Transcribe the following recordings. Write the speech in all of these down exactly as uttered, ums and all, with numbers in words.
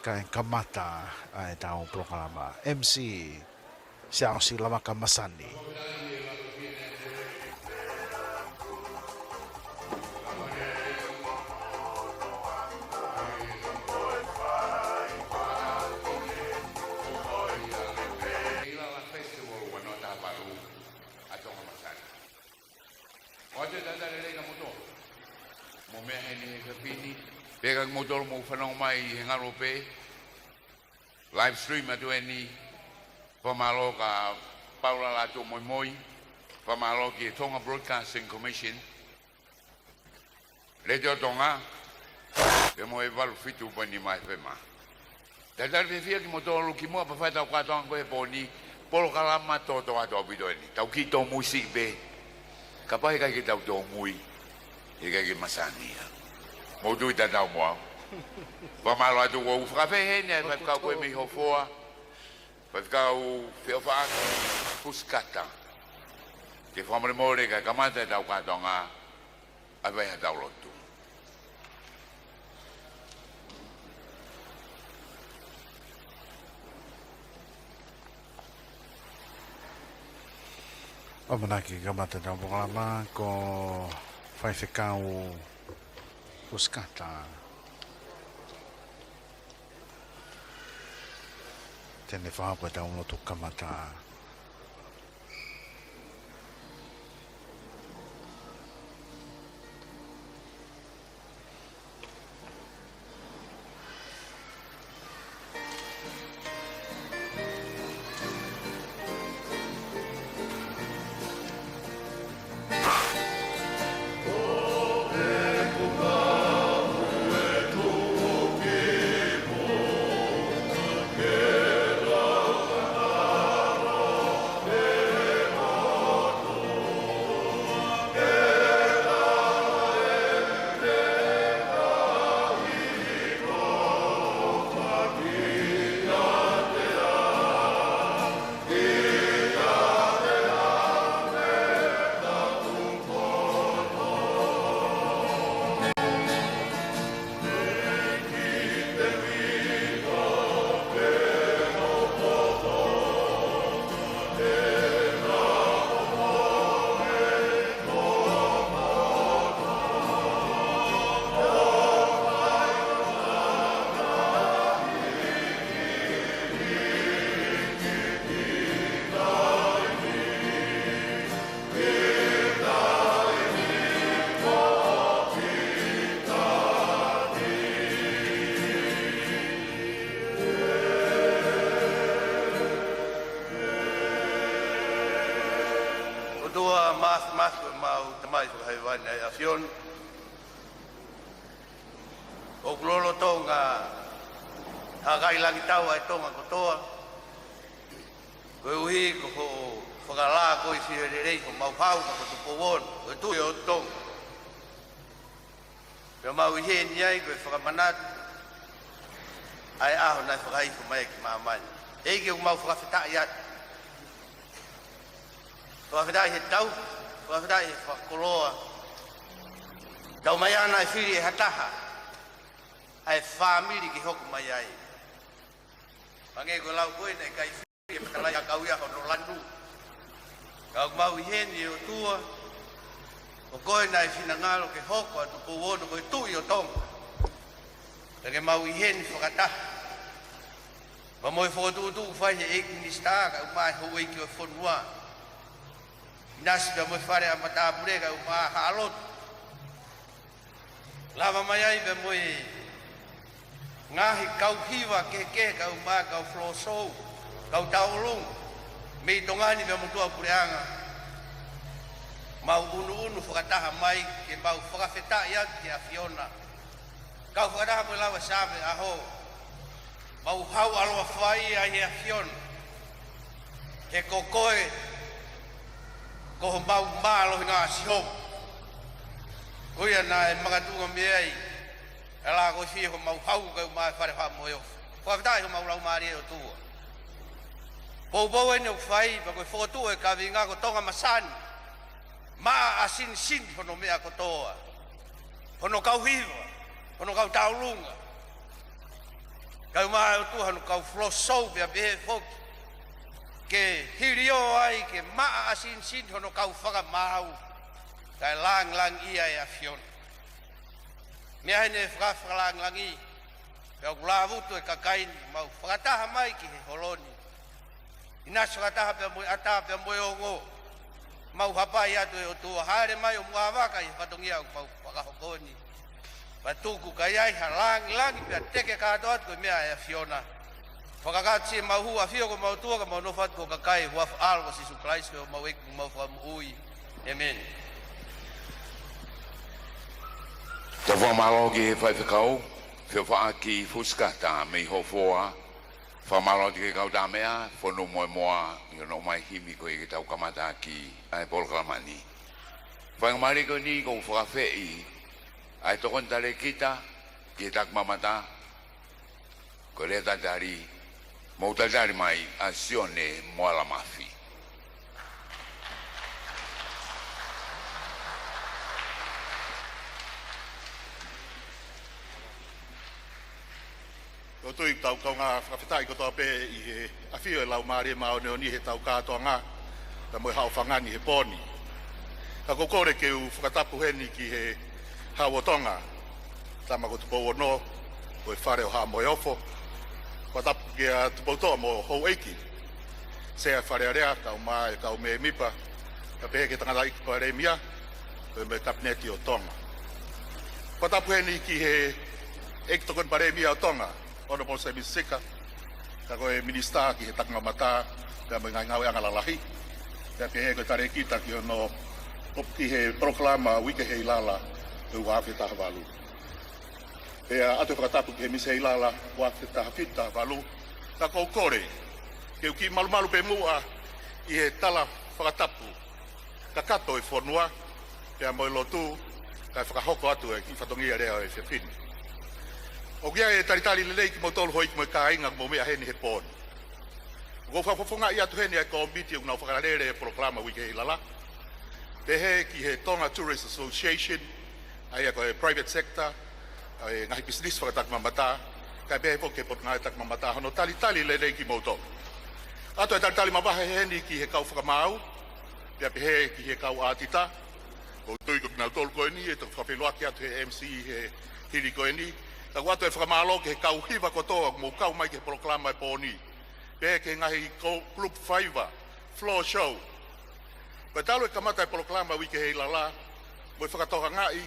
Kae kamata ʻa ʻetau polokalama. M C, Siaosi Lavaka Masani. ʻOatu e talitali lelei kia moutolu. Mo e meʻa heni he efiafi ni, pea kia moutolu ʻoku mou fanongo mai he ngaluope. Live stream atu eni, fakamālō kia Paula Lātūmoimoi, fakamālō ki he Tonga Broadcasting Commission, Letiō Tonga, pea mo e valu fitu poini nima F M. Talitali fiefia kimoutolu kimuʻa pea fai ʻetau kātoanga ko ē he pō ni, polokalama tōtōatu ʻaupito eni. Tau kiʻi tōmui siʻi pē. Kapau heʻikai ke tau tōmui, heʻikai ke masani ia. Mou tui tatau mo au. Fakamālō atu, ʻoku ou fakafeʻao heni ʻa e faifekau ko ē mei Hofoa, faifekau Feʻofaʻaki Fusikata, ke fakamolemole kae kamata ʻetau kātoanga. ʻAi mai haʻatau lotu. ʻOku ʻamanaki ke kamata ʻetau polokalama ko Faifekau Fusikata. Te ne fakahoko ʻetau lotu kamata. ʻOtua Māfimafi, ko ʻemau Tamai Fakahēvani ʻa e ʻAfiona. ʻOku lolotonga hakailangitau ʻa e Tonga kotoa, koeʻuhi ko hoʻo fakalākoifie lelei homau hau ko Tupou Ono, ko e Tuʻi ʻo Tonga. Pea mau ʻi heni ai ko e fakamanatu ʻa e ʻaho naʻe fakahifo mai ki māmani. ʻEiki, ʻoku mau fakafetaʻi atu. Fakafetaʻi he tau, fakafetaʻi he fakakoloa. Tau mai ana e fili ʻe ha taha ʻa e fāmili ke hoko mai ai. Hangē ko e lau ko ē naʻe ʻikai fili e fetalai ʻa Kauia hono lanu. Ka ʻoku mau ʻi heni ʻe ʻOtua, ko koe naʻe finangalo ke hoko ʻa Tupou Ono ko e Tuʻi ʻo Tonga. Pea ke mau ʻi heni fakataha. Pea mo e fokotuʻutuʻu fai he ʻEiki Minisitā kae ʻumaʻā e houʻeiki ʻo e fonua. ʻInasi pea mo e Fale ʻa Matāpule kae ʻumaʻā Haʻa Lotu. Lava mai ai pea mo e ngaahi kau hiva kehekehe kae ʻumaʻā e kau flosou, kau tauʻolunga, mei Tonga ni pea mo tuʻapuleʻanga. Mau ʻunuʻunu fakataha mai ke mau fakafetaʻi atu ki he ʻAfiona. Kau fakataha mo e lau ʻa e Saame ʻo e ʻaho. Mau hau ʻaloʻofa ia ʻi he ʻAfiona. He ko koe, ko homau mālohinga ʻa Sihova. Ko ia naʻe makatuʻunga mei ai ʻa e lākoifie homau hau kae ʻumaʻā e Fale Fakamoheofo. Fakafetaʻi homau laumālie ʻOtua. Poupou eni ʻoku fai, pea ko e fokotuʻu e kaveinga ko Tonga Masani. Maʻa ʻa Sinisini hono meʻa kotoa. Hono kau hiva, hono kau tauʻolunga, Kae ʻumaʻā ʻe ʻOtua hono kau flow show pea pehē foki ke hilio ai ke maʻa ʻa Sinisini hono kau fakamaau. Kae langilangiʻia ʻa e ʻAfiona. Meʻa heni ʻe faka-, fakalāngilangi, pea ʻoku lāvutu e kakai ni, mau fakataha mai ki he holo ni. ʻInasi fakataha pea mo e ʻatā pea mo e ongo. Mau hapai atu ʻe ʻOtua, hāʻele mai ʻo muʻa vaka ʻi he fatongia ʻoku mau fakahoko ni. Pea tuku kae ʻi ai ha langilangi pea teke kātoa atu ko e meʻa ʻa e ʻAfiona. Fakakātoa siʻemau hū ʻafio ko mau tua ka mau nofo atu ko e kakai, huafa ʻAlo ko Sīsū Kalaisi ko homau ʻEiki mo homau Fakamoʻui. ʻĒmeni. Tau fakamālō ki he faifekau, Feʻofaʻaki Fusikata mei Hofoa. Fakamālō atu ki he kau tāmeʻa, Fonu mo e Moa, ʻi hono ʻomai himi ko ia ke tau kamata ʻaki ʻa e polokalama ni. Faingamālie ko eni ʻoku ou fakaafeʻi ʻa e tokoni talēkita ki he takimamata, ko e lea talitali, mou talitali mai ʻa Sione Moalamafi. ʻOku ou tui ʻoku tau kaungā fakafetaʻi kotoa pē ʻi he ʻafio e Laumālie Māʻoniʻoni ʻi heʻetau kātoanga, pea mo e Haʻofanga ni he pō ni. Ka ʻoku ou kole ke u fakatapu heni ki he Hau ʻo Tonga, Tama ko Tupou Ono, ko e Fale ʻo Haʻa Moheofo. Fakatapu kia Tupoutoʻa mo houʻeiki, Sea Fale Alea, kae ʻumaʻā e kau mēmipa, kae pehē ki he Tangataʻeiki Palēmia, pea mo e Kapineti ʻo Tonga. Fakatapu heni ki he ʻEiki Tokoni Palēmia ʻo Tonga, Honourable Semi Sika, ka ko e Minisitā ki he Takimamata, pea mo e ngaahi ngāueʻanga lalahi. Pea pehē ko e talēkita ki hono, ki he polokalama Uike Heilala ʻo e ua afe taha valu. Pea ʻoatu e fakatapu ki he Misi Heilala ua afe taha fitu taha valu. Ka ʻoku ou kole ke u kiʻi malumalu pē muʻa ʻi he tala fakatapu kakato e fonua, pea mo e lotu, kae fakahoko atu e kiʻi fatongia lea ʻo e efiafi ni. ʻOku ʻi ai e talitali lelei kimoutolu houʻeiki mo e kāinga ʻoku mou meʻa heni he pō ni. ʻOku ou fakafofongaʻi atu heni ʻa e kōmiti ʻoku nau fakalele e polokalama Uike Heilala. Pehē ki he Tonga Tourist Association, ʻa ia ko e private sector, ʻa e ngaahi pisinisi fakatakimamata, kae pehē foki ki he Potungāue Takimamata, hono talitali lelei kimoutolu. ʻOatu e talitali mavahe heni ki he kau fakamaau, pea pehē ki he kau ʻātita. ʻOku ou tui ko kinautolu ko eni ʻe toki fakafeʻiloaki atu he M C he hili ko eni. Ka ʻoku ʻoatu e fakamālō ki he kau hiva kotoa ʻoku mou kau mai ki he polokalama e pō ni. Pehē ki he ngaahi ko-, group faiva, floor show. Ko e talu e kamata e polokalama Uike Heilala, mo e fakatokangaʻi,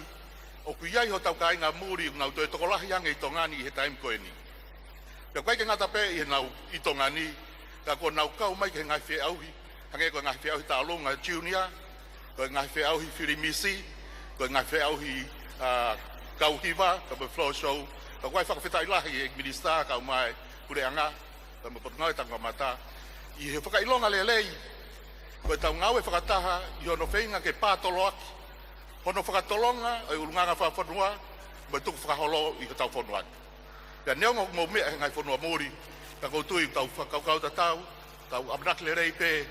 ʻoku ʻi ai hotau kāinga muli ʻoku nau toe tokolahi ange ʻi Tonga ni ʻi he taimi ko eni. Pea ʻoku ʻikai ke ngata pē ʻi heʻenau ʻi Tonga ni, ka kuo nau kau mai ki he ngaahi feʻauhi, hangē ko e ngaahi feʻauhi tauʻolunga junior, ko e ngaahi feʻauhi fili misi, ko e ngaahi feʻauhi, ā, kau hiva, ka mo e floor show, ka ʻoku ʻi ai e fakafetaʻi lahi ʻa e Minisitā kae ʻumaʻā e Puleʻanga, pea mo e Potungāue Takimamata, ʻi he fakaʻilonga lelei, ko ʻetau ngāue fakataha ʻi hono feinga ke pātoloaki hono fakatolonga ʻo e ʻulungaanga fakafonua, mo e tukufakaholo ʻi hotau fonua ni. Pea neongo ʻoku mou meʻa he ngaahi fonua muli, ka ʻoku ou tui ʻoku tau fakakaukau tatau, tau ʻamanaki lelei pē,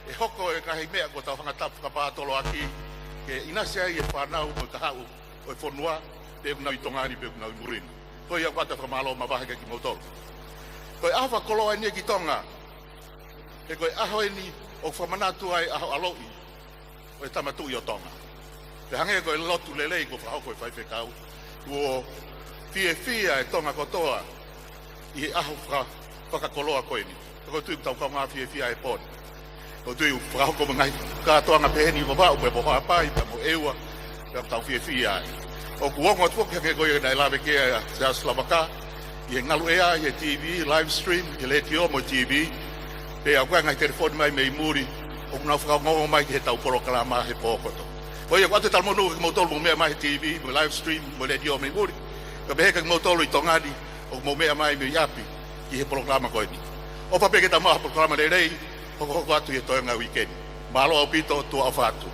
ʻe hoko e ngaahi meʻa kuo tau hanga ʻo fakapātoloaki, ke ʻinasi ai e fānau mo e kahaʻu ʻo e fonua, pe ʻoku nau ʻi Tonga ni, pe ʻoku nau ʻi muli ni. Ko ia ʻoku ʻoatu e fakamālō mavahe kiate kimoutolu. Ko e ʻaho fakakoloa eni ki Tonga, he ko e ʻaho eni ʻoku fakamanatu ai e ʻaho ʻaloʻi ʻo e Tama Tuʻi ʻo Tonga. Pea hangē ko e lotu lelei kuo fakahoko ʻe he faifekau, kuo fiefia e Tonga kotoa ʻi he ʻaho faka-, fakakoloa ko eni. Ka ʻoku ou tui ʻoku tau kaungā fiefia he pō ni. ʻOku ou tui ʻoku fakahoko mo e ngaahi kātoanga pehē ni ʻi Vavaʻu, pea mo Haʻapai, pea mo ʻEua, pea ʻoku tau fiefia ai. ʻOku ongo atu foki hangē ko ia naʻe lave ki ai ʻa Siaosi Lavaka, ʻi he ngaluʻea, ʻi he T V, live stream, ʻi he letiō mo e T V. Pea ʻoku ʻi ai e ngaahi telefoni mai mei muli, ʻoku nau fakaongoongo mai ki heʻetau polokalama he pō kotoa. Ko ia ʻoku ʻoatu e talamonū kiate kimoutolu ʻoku mou meʻa mai he T V, mo e live stream, mo e letiō mei muli. Kae pehē kiate kimoutolu ʻi Tonga ni, ʻoku mou meʻa mai mei ʻapi, ki he polokalama ko eni. ʻOfa pē ke tau maʻu ha polokalama lelei, hokohoko atu ʻi he toenga e uike ni. Mālō ʻaupito, tuʻa ʻofa atu.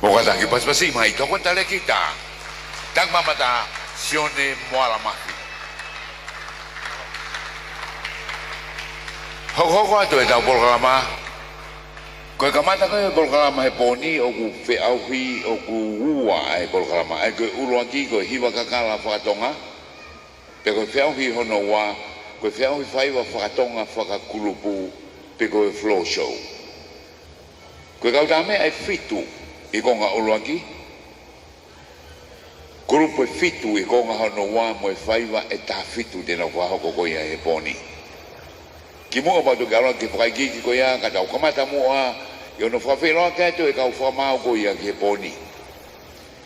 Mou kātaki pasipasi mai, tokoni talēkita, Takimamata Sione Moalamafi. Hokohoko atu ʻetau polokalama. Ko e kamata ko ē e polokalama he pō ni ʻoku feʻauhi, ʻoku ua ʻa e polokalama. ʻA ia ko e ʻuluaki ko e hiva kakala faka-Tonga. Pea ko e feʻauhi hono ua, ko e feʻauhi faiva fakatonga fakakulupu, pe ko e floor show. Ko e kau tā meʻa ʻe fitu ʻi he konga ʻuluaki, kulupu ʻe fitu ʻi he konga hono ua mo e faiva ʻe taha fitu te nau fakahoko ko ia he pō ni. Kimuʻa pea toki ʻalu ki he fakaikiiki ko ia, ka tau kamata muʻa ʻi hono fakafeʻiloaki atu e kau fakamaau ko ia ki he pō ni.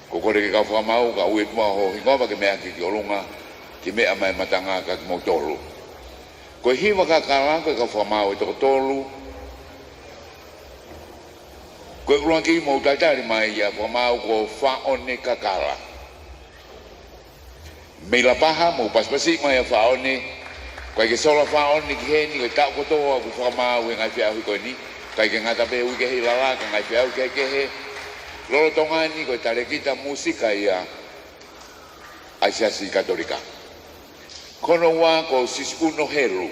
Ko e kole ki he kau fakamaau, ka ui atu muʻa ho hingoa ke meʻa ki ʻolunga, ke meʻa mai matanga kia kimoutolu. Ko e hiva kakala, ko e kau fakamaau ʻe toko tolu. Ko e ʻuluaki, mou talitali mai ʻa e fakamaau ko Faʻone Kakala. Mei Lapaha, mou pasipasi mai ʻa Faʻone. ʻOku ʻikai ke sola Faʻone ki heni, ko e taʻu kotoa ʻoku fakamaau he ngaahi feʻauhi ko eni. ʻIkai ke ngata pē he uike ʻi Lala, ka ngaahi feʻauhi kehekehe lolotonga ni, ko e talēkita mūsika ia ʻa e Siasi Katolika. Ko hono ua ko Sisi ʻUno Helu.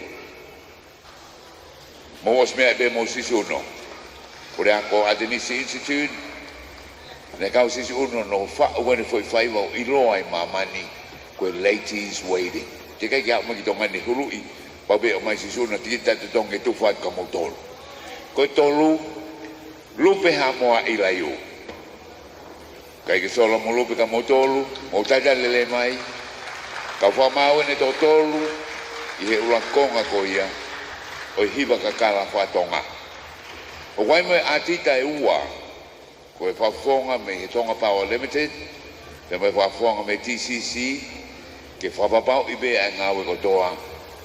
Mou ʻosi meaʻi pē mo Sisi ʻUno. Ko e lea ko e ʻAtenisi Institute, naʻe kau Sisi ʻUno ʻo faʻu ʻene foʻi faiva ʻo ʻiloa ʻe māmani ko e Ladies Waiting. Teʻeki ai ke aʻu mai ki Tonga ni huluʻi, pau pē ʻomai Sisi ʻUno tikita totongi e tufa atu kia moutolu. Ko e tolu, Lupe Haʻamoa ʻIlaiū. ʻIkai ke sola mo Lupe kia moutolu, mou talitali lelei mai. Kau fakamaau eni ʻe toko tolu ʻi he ʻuluaki konga ko ia ʻo e hiva kakala fakatonga. ʻOku ʻi ai mo e ʻātita ʻe ua, ko e fakafofonga mei he Tonga Power Limited, pea mo e fakafofonga mei he T C C, ke fakapapauʻi pē ʻa e ngāue kotoa.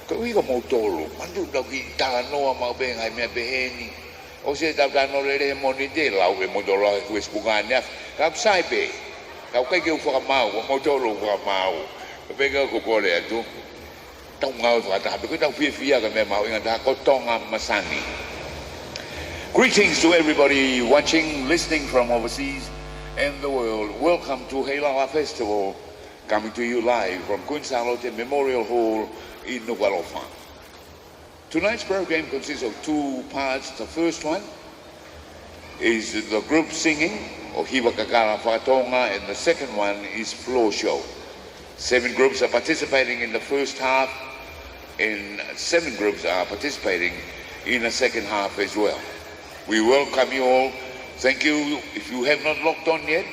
Koeʻuhi ko moutolu, manatuʻi ʻoku tau kiʻi talanoa maʻu pē ngaahi meʻa pehē ni. ʻOsi ʻetau talanoa lelei he Mōnite, lau ʻe moutolu he Facebook ʻaneafi. Ka ʻoku sai pē, ka ʻoku ʻikai ke u fakamaau, ko moutolu ʻoku fakamaau. Pea pehē ko e kole atu, tau ngāue fakataha, pea ko ʻetau fiefia ki he meʻa mahuʻinga taha ko e Tonga Masani. Greetings to everybody watching, listening from overseas and the world. Welcome to Heilala Festival, coming to you live from Queen Sālote Memorial Hall in Nukuʻalofa. Tonight's program consists of two parts. The first one is the group singing, or hiva kakala fakatonga, and the second one is floor show. Seven groups are participating in the first half, and seven groups are participating in the second half as well. We welcome you all. Thank you. If you have not logged on yet,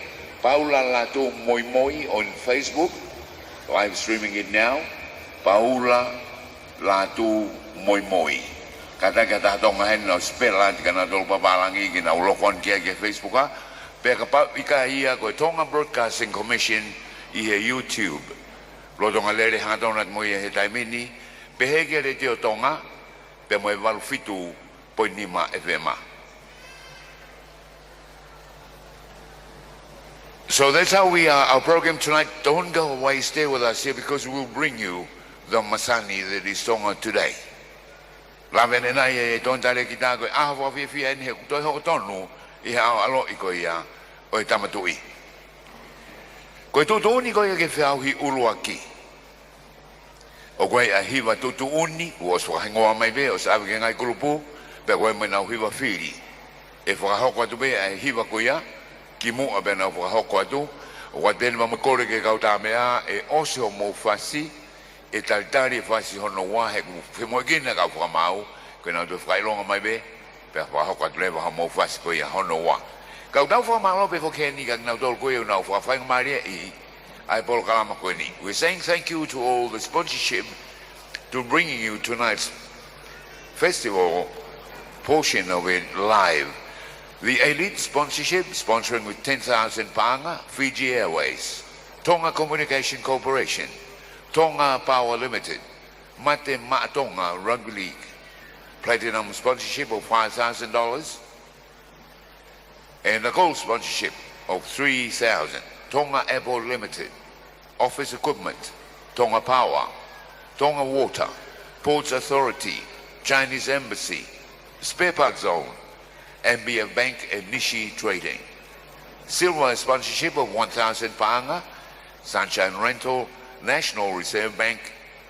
Paula Lātū Moimoi on Facebook, live streaming it now. Paula Lātū Moimoi. Kātaki ha taha Tonga heni ʻo spell atu kia nautolu pālangi ke nau look on ki he Facebook ʻa. Pea kapau ʻikai ia ko e Tonga Broadcasting Commission ʻi he YouTube. Lolotonga lele hangatonu atu mo ia he taimi ni, pehē ki he Letiō Tonga, pea mo e valu fitu poini nima F M. So that's how we are, our program tonight. Don't go away, stay with us here because we will bring you the Masani that is Tonga today. Lave ʻanenai ʻe Tony Talēkita ko e ʻaho fakafiefia eni he ʻoku toe hoko tonu ʻi he ʻaho ʻaloʻi ko ia ʻo e Tama Tuʻi. Ko e tuʻutuʻuni ko ia ki he feʻauhi ʻuluaki, ʻoku ʻi ai ʻa e hiva tuʻutuʻuni, kuo ʻosi fakahingoa mai pē, ʻosi ʻave ki he ngaahi kulupu, pea ko e meʻa nau hiva fili. ʻE fakahoko atu pē ʻa e hiva ko ia, kimuʻa pea nau fakahoko atu. ʻOku ʻoatu pē ʻeni mo e kole ki he kau tā meʻa, ʻe ʻosi hoʻomou fasi, ʻe talitali e fasi hono ua he ʻoku femoʻuekina e kau fakamaau, ko ʻenau toe fakaʻilonga mai pē, pea fakahoko atu leva hoʻomou fasi ko ia hono ua. Ka ʻoku tau fakamālō pē foki heni kia kinautolu ko ia ʻoku nau fakafaingamālieʻi ʻa e polokalama ko eni. We're saying thank you to all the sponsorship to bringing you tonight's festival portion of it live. The Elite Sponsorship, sponsoring with ten thousand paʻanga, Fiji Airways, Tonga Communication Corporation, Tonga Power Limited, Mate Maʻa Tonga Rugby League, Platinum sponsorship of five thousand dollars, and a gold sponsorship of three thousand, Tonga Airport Limited, Office Equipment, Tonga Power, Tonga Water, Ports Authority, Chinese Embassy, Spare Parts Zone, M B F Bank and Nishi Trading. Silver sponsorship of one thousand paʻanga, Sunshine Rental, National Reserve Bank,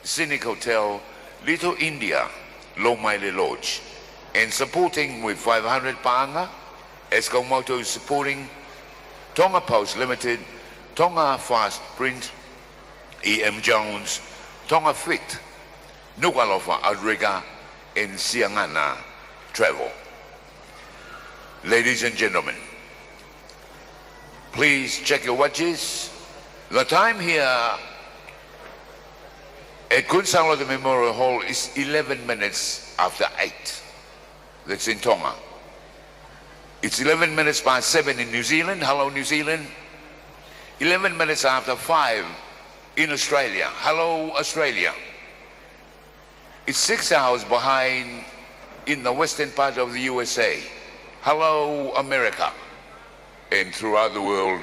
Scenic Hotel, Little India, Lomaile Lodge, and supporting with five hundred paʻanga, Esco Motors supporting, Tonga Post Limited, Tonga Fast Print, E M Jones, Tonga Fit, Nukuʻalofa Outrigger and Siangana Travel. Ladies and gentlemen, please check your watches. The time here at Queen Sālote Memorial Hall is eleven minutes after eight. That's in Tonga. It's eleven minutes past seven in New Zealand. Hello, New Zealand. Eleven minutes after five in Australia. Hello, Australia. It's six hours behind in the western part of the U S A. Hello, America. And throughout the world,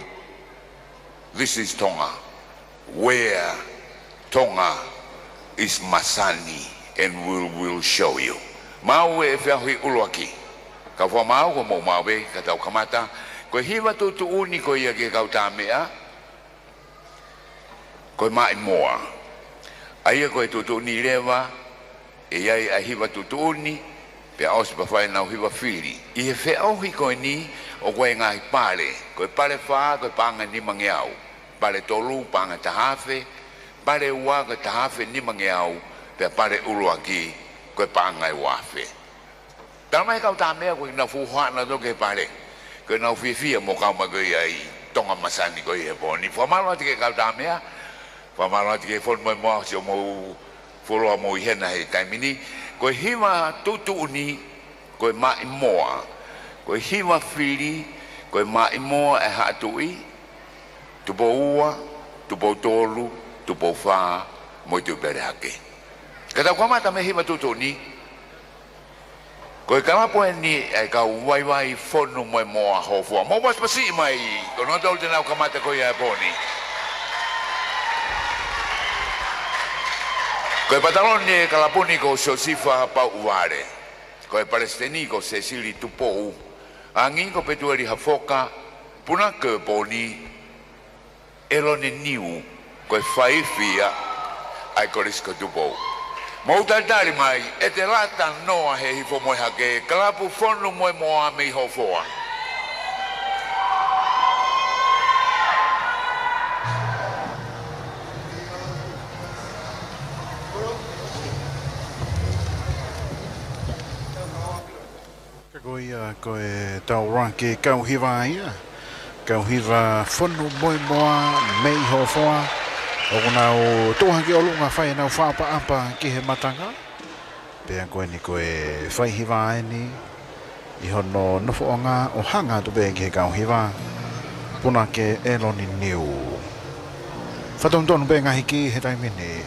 this is Tonga, where Tonga is masani, and we will show you. Maʻu e feʻauhi ʻuluaki. Kau fakamālō ko mou maʻu pē, ka tau kamata. Ko e hiva tuʻutuʻuni ko ia ki he kau tāmeʻa, ko e maʻimoa. ʻA ia ko e tuʻutuʻuni leva, ʻe ʻi ai ʻa e hiva tuʻutuʻuni, pea ʻosi pea fai ʻenau hiva fili. ʻI he feʻauhi ko eni, ʻoku ʻi ai e ngaahi pale. Ko e pale fā, ko e paʻanga ʻe nimangeau. Pale tolu, paʻanga ʻe taha afe. Pale ua, ko e taha afe nimangeau. Pea pale ʻuluaki, ko e paʻanga ʻe ua afe. Tala mai e kau tāmeʻa ko ʻenau fuʻu hohaʻa nautolu ki he pale. Ko ʻenau fiefia mo kau mai ko ia ʻi Tonga masani ko ia he pō ni. Fakamālō atu ki he kau tāmeʻa. Fakamālō atu ki he Fonu Moemoa siʻomou fuoloa mou ʻi hena he taimi ni. Ko e hiva tuʻutuʻuni, ko e maʻimoa. Ko e hiva fili, ko e maʻimoa ʻe Haʻa Tuʻi, Tupou Ua, Tupou Tolu, Tupou Fā, mo e Tuʻi Pele Hake. Ka tau kamata mei he hiva tuʻutuʻuni. Ko e kalapu eni ʻa e kau vaivai Fonu Moemoa Hofoa. Mou pasipasi mai, ko nautolu te nau kamata ko ia he pō ni. Ko e pataloni e kalapu ni ko Siosifa Pauʻuvale. Ko e palesiteni ko Sesili Tupou. Angi ko Petueli Hafoka, punake ʻo e pō ni, ʻEloni Niu, ko e faifi ia ʻa e Kolisi ko Tupou. Mou talitali mai, ʻe te lata noa he Hihifo Moe Hake, kalapu Fonu Moemoa mei Hofoa. Ka ko ia ko e tau laki kau hiva ia. Kau hiva Fonu Moemoa mei Hofoa. ʻOku nau tuʻu hake ʻi ʻolunga fai ʻenau fakaʻapaʻapa ki he matanga. Pea ko eni ko e fai hiva eni ʻi hono nofoʻanga ʻo hanga atu pē ki he kau hiva. Punake ʻEloni Niu. Fakatonutonu pē ngaahi kī he taimi ni,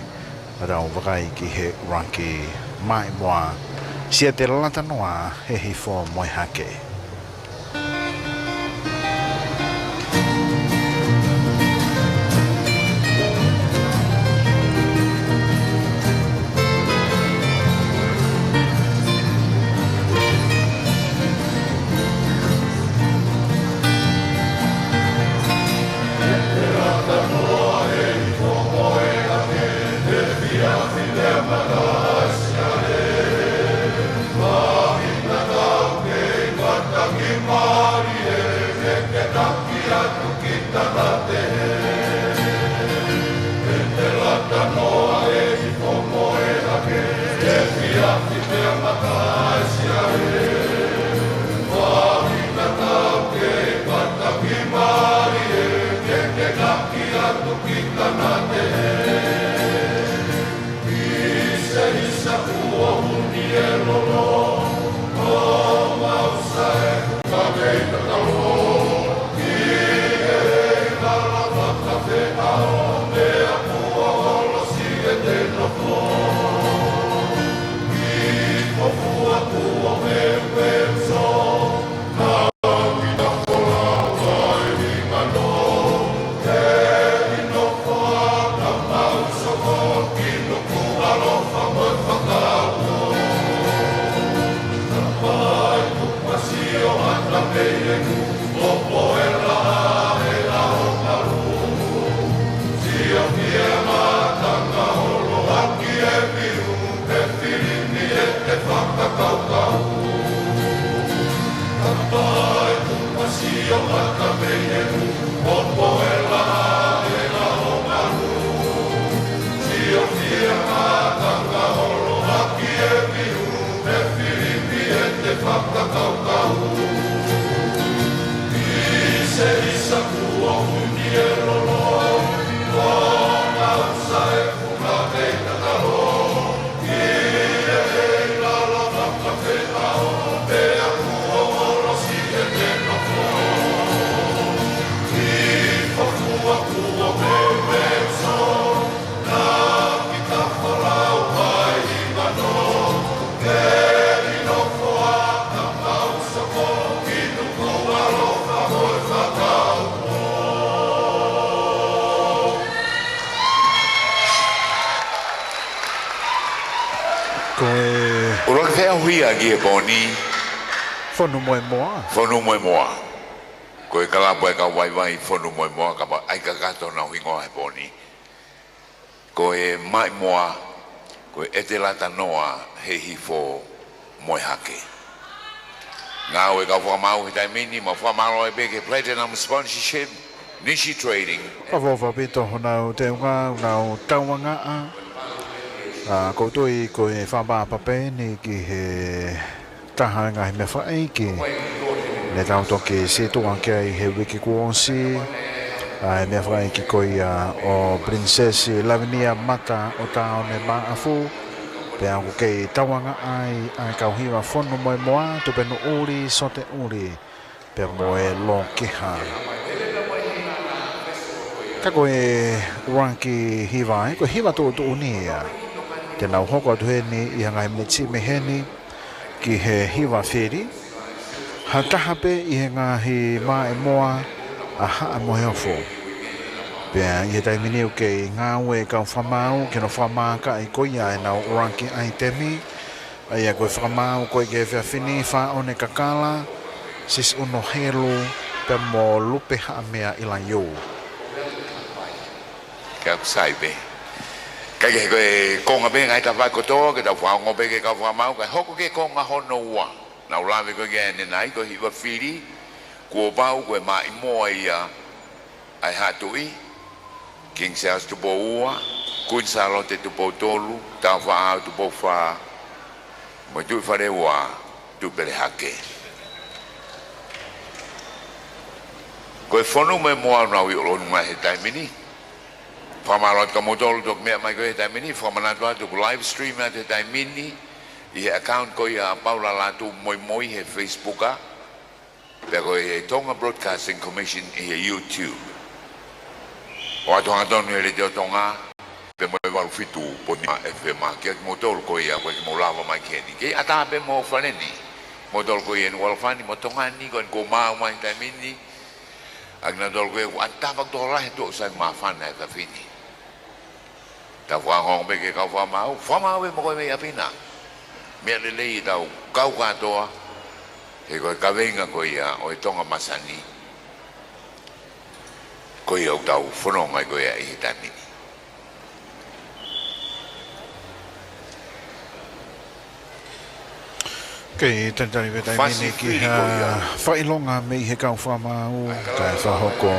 ka tau vakai ki he laki maʻimoa, siʻi te lata noa he Hihifo Moe Hake. Pia ki he pō ni. Fonu Moemoa. Fonu Moemoa. Ko e kalapu ʻa e kau vaivai Fonu Moemoa, kapau ʻe kakato honau hingoa he pō ni. Ko e Maʻimoa, ko e ʻEtelata Noa Hehifo Moehake. Ngāue kau fakamaau he taimi ni, mau fakamālō ai pē ki he Platinum Sponsorship, Nishi Trading. Fakaʻofoʻofa ʻaupito honau teunga, honau tauangaʻa. ʻA, ʻoku ou tui ko e fakapapau pē eni ki he taha e ngaahi meʻa fakaʻeiki ne tau toki sītuʻa ki ai he uike kuo ʻosi, ʻa e meʻa fakaʻeiki ko ia ʻo Princess Lavinia Mata ʻo Taone Maʻafu, pea ʻoku kei tauangaʻi ʻa e kau hiva Fonu Moemoa, Tupenuʻuli, Soteʻuli, pea mo e Lokeha. Ka ko e ʻuluaki hiva, ʻa e, ko e hiva tuʻutuʻuni ia. Te nau hoko atu heni ʻi he ngaahi miniti mei heni ki he hiva fili. Ha taha pē ʻi he ngaahi maʻimoa ʻa Haʻa Moheofo. Pea ʻi he taimi ni ʻoku kei ngāue kau fakamaau ke nau fakamākaʻi ko ia ʻenau ʻuluaki ʻaitemi. ʻA ia ko e fakamaau ko ē ki he efiafi ni, Faʻone Kakala, Sisi ʻUnohelu, pea mo Lupe Haʻamea ʻIlaiū. Ka ʻoku sai pē. Ka ko e konga pē ngaahi tafaʻaki kotoa, ke tau fakaongo pē ki he kau fakamaau, kae hoko ki he konga hono ua. Naʻa ku lave ko ē ki ai ʻanenai, ko e hiva fili, kuo pau ko e maʻimoa ia ʻa e Haʻa Tuʻi, King Charles Tupou Ua, Kuini Sālote Tupou Tolu, Tāufaʻāhau Tupou Fā, mo e Tuʻi Fale Ua, Tuʻipelehake. Ko e Fonu Moemoa naʻa ku ʻi ʻolunga he taimi ni. Fakamālō atu kia moutolu toki meʻa mai ko ē he taimi ni, fakamanatu atu ʻoku live stream atu he taimi ni, ʻi he account ko ia ʻa Paula Lātū Moimoi he Facebook, ʻa pea ko e Tonga Broadcasting Commission ʻi he YouTube. ʻOatu hangatonu he Letiō Tonga, pea mo e valu fitu poini nima F M, kiate kimoutolu ko ia ʻoku ʻikai ke mou lava mai ki heni. Kei ʻatā pē mo Faleni, moutolu ko ia ʻi Nukuʻalofa ni mo Tonga ni, ko eni kuo maau mai he taimi ni. ʻA kinautolu ko ia ʻoku ʻatā fakatō lahi atu ʻoku sai māfana he efiafi ni. Tau fakaongo pē ki he kau fakamaau, fakamaau pē mo koe mei ʻapi na. Meʻa lelei ʻetau kau kātoa, he ko e kaveinga ko ia ʻo e Tonga Masani, ko ia ʻoku tau fononga ai ko ia ʻi he taimi ni. Kei talitali pē taimi ni ki ha fakaʻilonga mei he kau fakamaau, kae fakahoko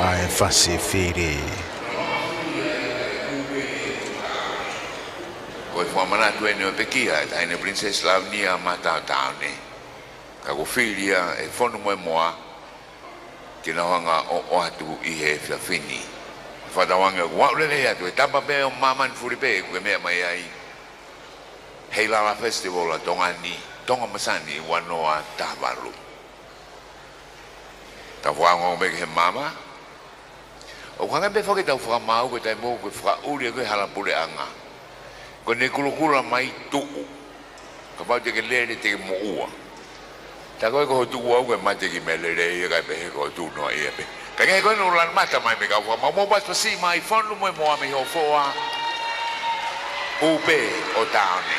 ʻa e fasi fili. Ko e fakamanatu eni ʻo e pekia ʻa e Taʻahine Princess Lavinia Mata ʻo Taone. Ka kuo fili ia ʻe Fonu Moemoa ke nau hanga ʻo ʻoatu ʻi he efiafi ni. Fakatauange ʻoku aʻu lelei atu, ʻe tapa pē ʻo māmani fuli pē ʻoku ke meʻa mai ai. Heilala Festival ʻa Tonga ni, Tonga Masani ua noa taha valu. Tau fakaongo pē ki he maama. ʻOku hangē pē foki ʻetau fakamaau ko e taimi ʻoku fakaʻuli ko ē hala puleʻanga. Ko ʻene kulokula mai tuʻu. Kapau te ke lele te ke moʻua. Tā ko ē ko ho tuʻu ʻoku ke mate ki he meʻa lelei, ʻikai pē he ko ho tuʻu noa ia pē. Ka ʻi he ko ē naʻa ku lanu mata mai mei he kau fakamaau, mou pasipasi mai Fonu Moemoa mei Hofoa, Upe ʻo Taone.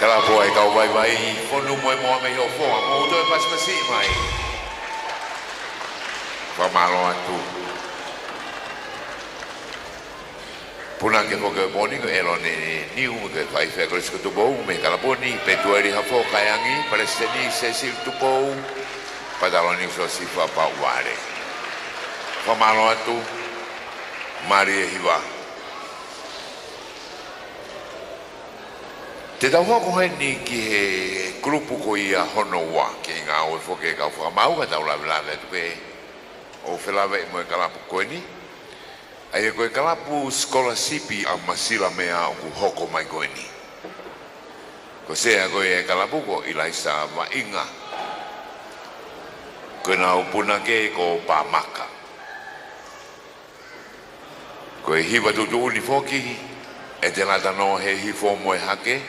Kalapu ʻa e kau vaivai, fonu mo e moa mei ho foa, mou toe pasipasi mai. Fakamālō atu. Punake foki ʻo e pō ni ko ʻElone Niu, ko e faifekau Kolisi ko Tupou, mei he kalapu ni, Petueli Hafo Kaeangi, Palesiteni Sesili Tupou, Pataloni Siosifa Pauʻuvale. Fakamālō atu, mālie e hiva. Te tau hoko heni ki he kulupu ko ia hono ua, ke ngāue foki e kau fakamaau ka tau lavelave atu pē ʻo felāveʻi mo e kalapu ko eni. ʻA ia ko e kalapu sikolasipi ʻa Masila Mea ʻoku hoko mai ko eni. Ko e sea ko ia e kalapu ko ʻIlaisa Vaʻinga. Ko ʻenau punake ko Pamaka. Ko e hiva tuʻutuʻuni foki, ʻe te lata noa he hifo mo e hake.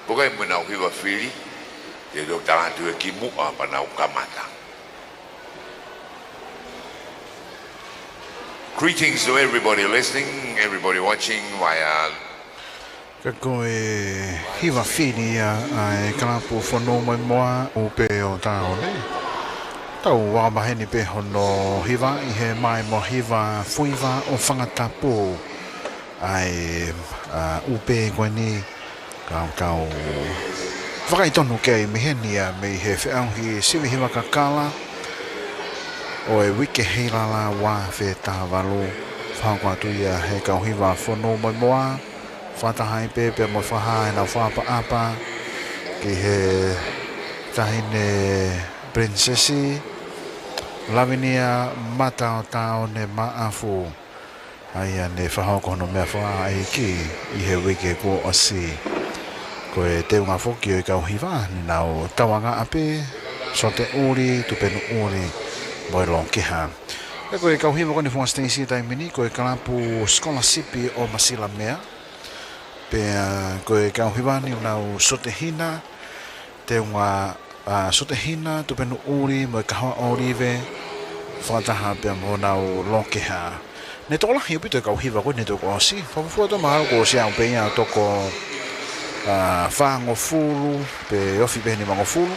Pea ko e mo ʻenau hiva fili, te u toki tala atu ʻe kimuʻa pea nau kamata. Greetings to everybody listening, everybody watching via Ka ko e hiva fili ia ʻa e kalapu Fonu mo e Moa ʻUpe ʻo Taʻaone. Tau vakamaheni pē hono hiva ʻi he maʻimoa hiva fuiva ʻo Fangatapu. ʻA e, ʻa, ʻupe ko eni ka tau vakai tonu ki ai mei heni ia mei he feʻauhi sivi hiva kakala ʻo e uike Heilala ua afe taha valu. Fakahoko atu ia he kau hiva Fonu mo e Moa. Fakataha ai pē pea mo e fakahā ʻenau fakaʻapaʻapa ki he taʻahine Pilinisesi Lavinia Mataʻotaʻaone Maʻafu, ʻa ia ne fakahoko hono meʻafakaʻeiki ʻi he uike kuo ʻosi. Ko e teunga foki ʻo e kau hiva, naʻa nau tauangaʻa pē, Sote ʻUli, Tupenu ʻUli, mo e Lokeha. Pea ko e kau hiva ko eni he Fuaʻa Siteisi he taimi ni, ko e kalapu Scholarship ʻo Masilamea. Pea ko e kau hiva ni naʻa nau Sote Hina, teunga, ʻa, Sote Hina, Tupenu ʻUli, mo e Kahoa ʻŌlive, fakataha pea mo honau Lokeha. Ne tokolahi ʻaupito e kau hiva ko eni he toko ʻosi. Fakafuofua atu mahalo kuo ʻosi aʻu pē ia ʻo toko, ʻa, fāngofulu, pe ofi pē nimangofulu.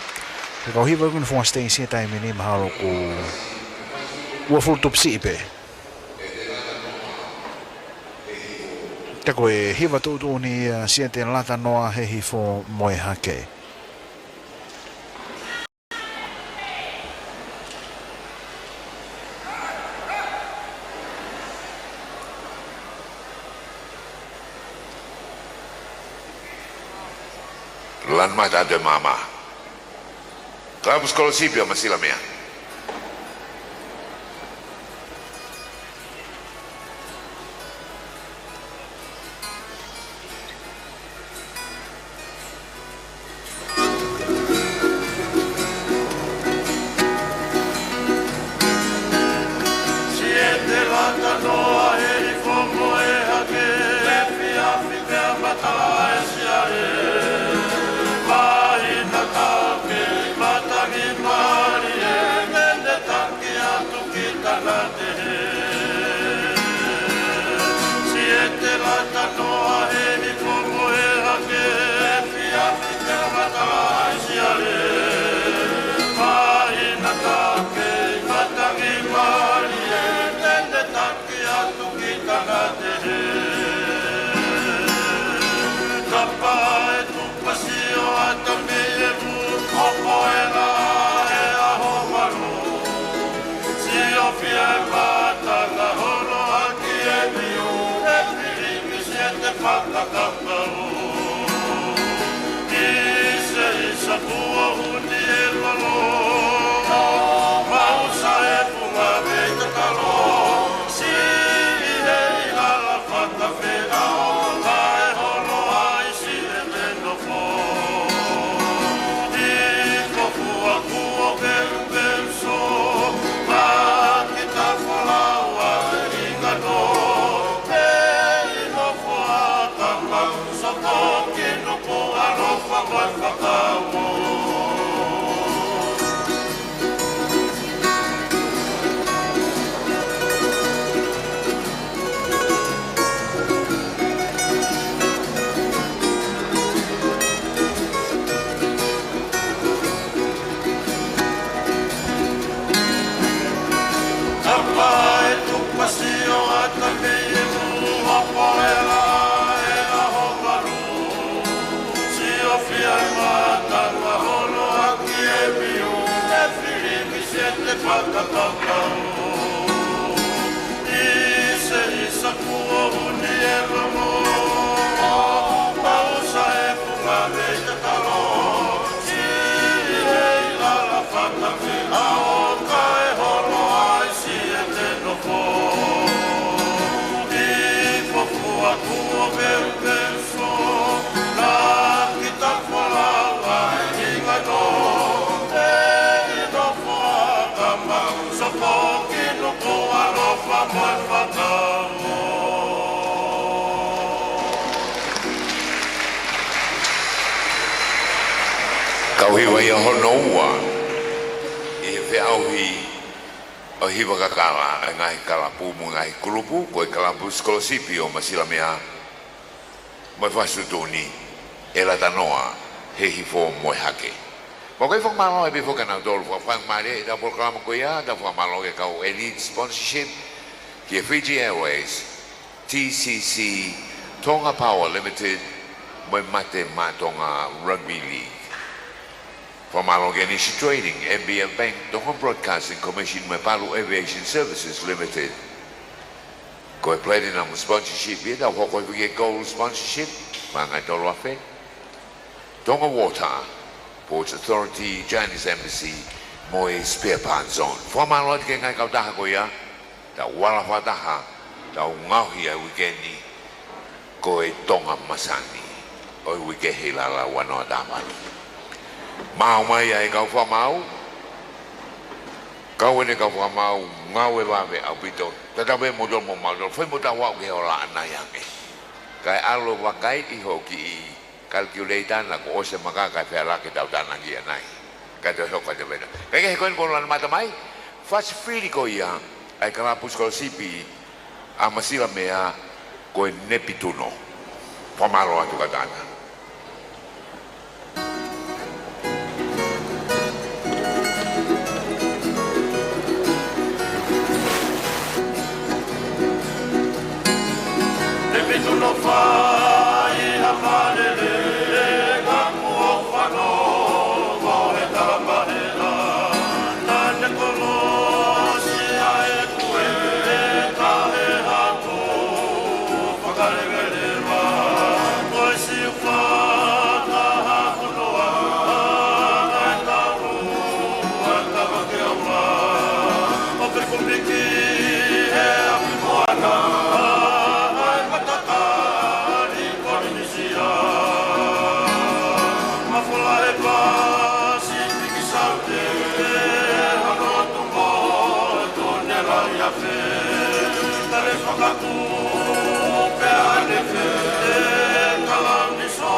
Ko e kau hiva ko eni he Fuaʻa Siteisi he taimi ni mahalo kuo uofulu tupu siʻi pē. Ka ko e hiva tuʻutuʻuni ia, Siete Lata Noa, Hehifo mo e Hake. Lanu mata atu e maama. Kalapu Scholarship ʻo Masilamea. Siete Lata Noa, Hehifo mo e Hake, efiafi pea matala e siale. Māhina taukei, matangi mālie, tenetaki atu ki Tangata. Siete Lata Noa, Hehifo mo e Hake, efiafi pea matala e siale. Māhina taukei, matangi mālie, tenetaki atu ki Tangata. Kapa e Tuʻi Pasio ʻata mei he motu, hopo e laʻā he ʻaho malu. Siofia e matanga, holoaki e miu, e filiki siete fakakapau. Iseisa kuo uni e lolo, maʻusa e funga mei tatalo. Siʻi he ʻilala fakafeʻao, kae holo ai siʻi e nofo. Hiko fua kuo pelu pelu so, maki tafolau ai hinga no. Pei nofo ʻa kama, soko ki nuku ʻalofa mo e fakauo. Kapa e Tuʻi Pasio ʻata mei he motu, hopo e laʻā he ʻaho malu. Siofia e matanga, holoaki e miu, e filiki siete fakakapau. Iseisa kuo uni e lolo, maʻusa e funga mei tatalo. Siʻi he ʻilala fakafeʻao, kae holo ai siʻi e nofo. Hiko fua kuo pelu pelu so, maki tafolau ai hinga no. Pei nofo ʻa kama, soko ki nuku ʻalofa mo e fakauo. Kau hiva ia hono ua ʻi he feʻauhi ʻo e hiva kakala ʻa e ngaahi kalapu mo e ngaahi kulupu, ko e kalapu Scholarship ʻo Masilamea, mo e Fuaʻa Siteisi, ʻe Lata Noa, Hehifo mo e Hake. Mau kei fakamālō ʻaupito foki kia nautolu fakafaingamālie ʻi heʻetau polokalama ko ia, tau fakamālō ki he kau Elite Sponsorship, ki he Fiji Airways, T C C, Tonga Power Limited, mo e Mate Maʻa Tonga Rugby League. Fakamālō ki he Nishi Trading, M B L Bank, Tonga Broadcasting Commission, mo e Palu Aviation Services Limited. Ko e Platinum Sponsorship ia, tau hoko hifo ki he Gold Sponsorship, paʻanga ʻe tolu afe. Tonga Water, Ports Authority, Chinese Embassy, mo e Spare Parts Zone. Fakamālō atu ki he ngaahi kautaha ko ia, tau ala fakataha, tau ngaohi ʻa e uike ni, ko e Tonga Masani. ʻo e uike he lala ua noa taha valu. Maʻu mai ʻa e kau fakamaau, kau ʻeni kau fakamaau, ngāue vave ʻaupito. Tatau pē mo kimoutolu mo mautolu, fai mo tau aʻu ki he ola ʻanai ange. Kae ʻalu ʻo vakai ʻi hoʻo kiʻi kalikiuleita naʻa kuo ʻosi e maka kae feala ke tau tānaki ʻanai. Kae toe hoko atu pē. Kae kehe ko eni kuo lana mata mai, fasi fili ko ia ʻa e kalapu sikolasipi ʻa Masila Mea, ko e Nepituno. Fakamālō atu kātaki. Nepituno fai ha malele, ka kuo fanongo he talamahela. Naʻa ne kolosi ʻa e kuele, ka he haku fakaleveleva. Ko e siufa ka haku noa, ʻa e taulu, ʻa e tama ke aula. ʻO pekupiki he afi moana, ʻa e matakali Polinisia. Mafola he Pasifiki Saute, hono tuʻu motu ne lahi afe. Tale fakatū pea ne fē, kalauni sō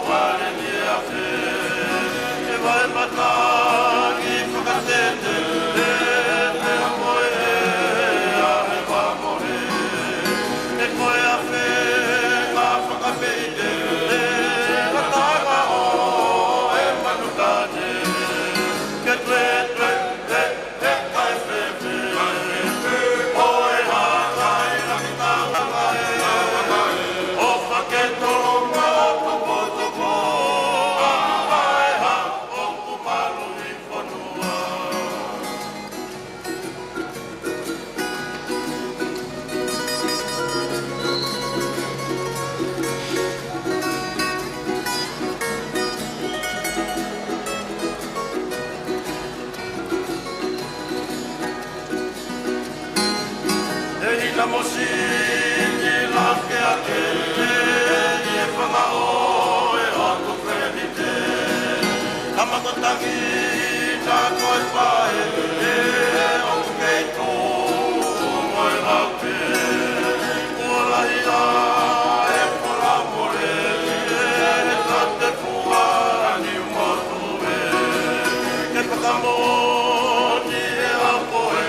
vale ni afe. He vae matangi fakatete, he pea mo e ea he vamohe. He ko e afe ka fakapeite, he ngataʻanga ʻo e manu tate. Ke tue tue, he, he kae fefe. Ko e hā kai laki tau. ʻO fake tolo ma o toko toko. ʻA e hā ʻoku malu ʻi fonua. ʻE hina mo sini lake ake, ʻi he fanga ʻo e ʻOtu Fēnite. Tama ko tangi na ko e pae, ʻoku kei tuʻu mo e mape. Kuo lahi ʻa e fola mole, ʻe he tate fua ni motu ē. Ke fakamoʻoni ʻe au ko ē,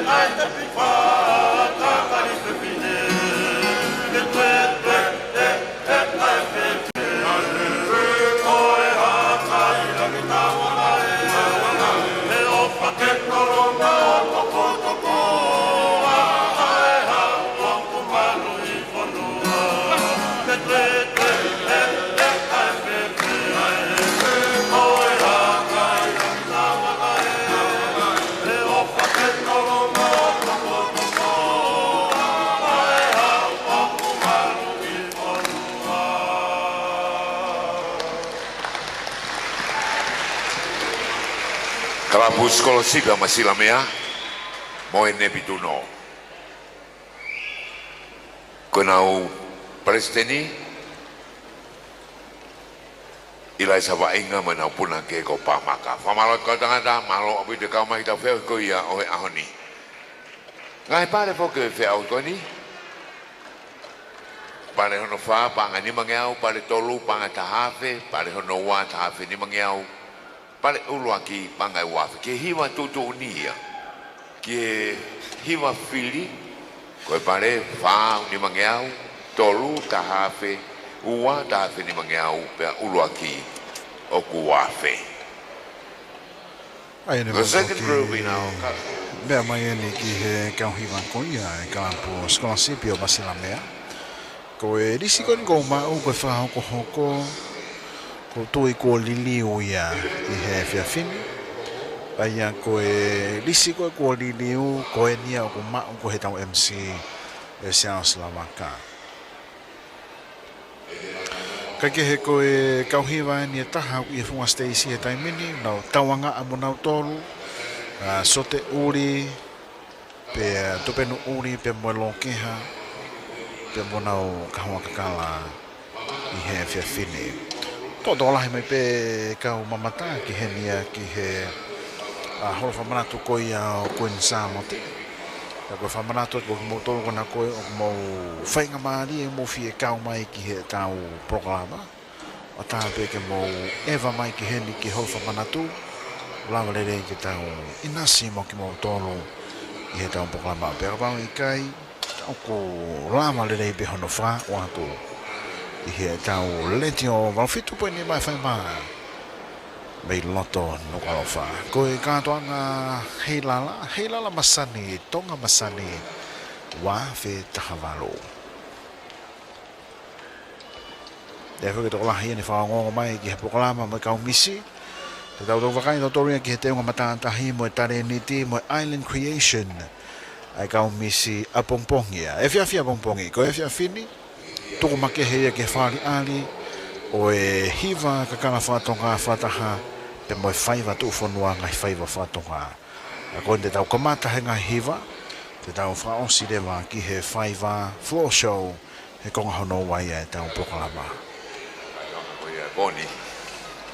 ʻa e tapi fata kali fefine. Ke tue tue, ʻe Kalapu sikolasipi ʻa Masila Mea mo e Nepituno. Ko ʻenau palesiteni, ʻIlaisa Vaʻinga, mo ʻenau punake ko Pamaka. Fakamālō atu kau tangata, mālō ʻaupito e kau mai ki heʻetau feohi ko ia ʻo e ʻaho ni. Ngaahi pale foki ʻo e feʻauhi ko eni. Pale hono fā, paʻanga nimangeau, pale tolu, paʻanga taha afe, pale hono ua, taha afe nimangeau, pale ʻuluaki, paʻanga ʻe ua afe. Ki he hiva tuʻutuʻuni ia. Ki he hiva fili, ko e pale fā nimangeau, tolu taha afe, ua taha afe nimangeau, pea ʻuluaki ʻoku ua afe. ʻA ia ne The second group in our country. Meʻa mai eni ki he kau hiva ko ia e kalapu sikolasipi ʻo Masila Mea. Ko e lisi ko eni kuo maʻu, ko e fakahokohoko, ʻoku ou tui kuo liliu ia ʻi he efiafi ni. ʻA ia ko e lisi ko ē kuo liliu, ko eni ia ʻoku maʻu ko ē heʻetau M C, ʻe Siaosi Lavaka. Kae kehe ko e kau hiva eni ʻe taha ʻoku ʻi he funga siteisi he taimi ni, nau tauangaʻa mo nautolu, ʻa, Sote ʻUli, pea Tupenu ʻUli, pea mo e Lokeha, pea mo honau kahoa kakala. ʻi he efiafi ni. Tokolahi mai pē kau mamata ki heni ia ki he, ʻa, holo fakamanatu ko ia ʻo Kuini Sālote. Ka ko e fakamanatu atu kiate kimoutolu ko ena ko ē ʻoku mou faingamālie ʻo mou fie kau mai ki heʻetau polokalama. ʻOfa pē ke mou ʻeva mai ki heni ki he holo fakamanatu. Lava lelei ke tau ʻinasi mo kimoutolu ʻi heʻetau polokalama. Pea kapau ʻe ʻikai, ʻoku lava lelei pē hono fakaʻoatu ʻi heʻetau Letiō valu fitu poini nima F M mei loto Nukuʻalofa. Ko e kātoanga Heilala, Heilala Masani, Tonga Masani, ua afe taha valu. ʻE fai ke tokolahi ʻene fakaongoongo mai ki he polokalama mo e kau misi. Te tau vakai tautolu ia ki he teunga matātahi mo e talēniti mo e Island Creation. ʻA e kau misi ʻapongipongi ia. Efiafi ʻapongipongi, ko e efiafi ni, tuku makehe ia ki he fakaʻaliʻali ʻo e hiva kakala faka-Tonga fakataha pea mo e faiva tuʻufonua ngaahi faiva faka-Tonga. Ka ko eni te tau kamata he ngaahi hiva, te tau fakaʻosi leva ki he faiva floor show he konga hono ua ia ʻetau polokalama. Ko ia ko eni,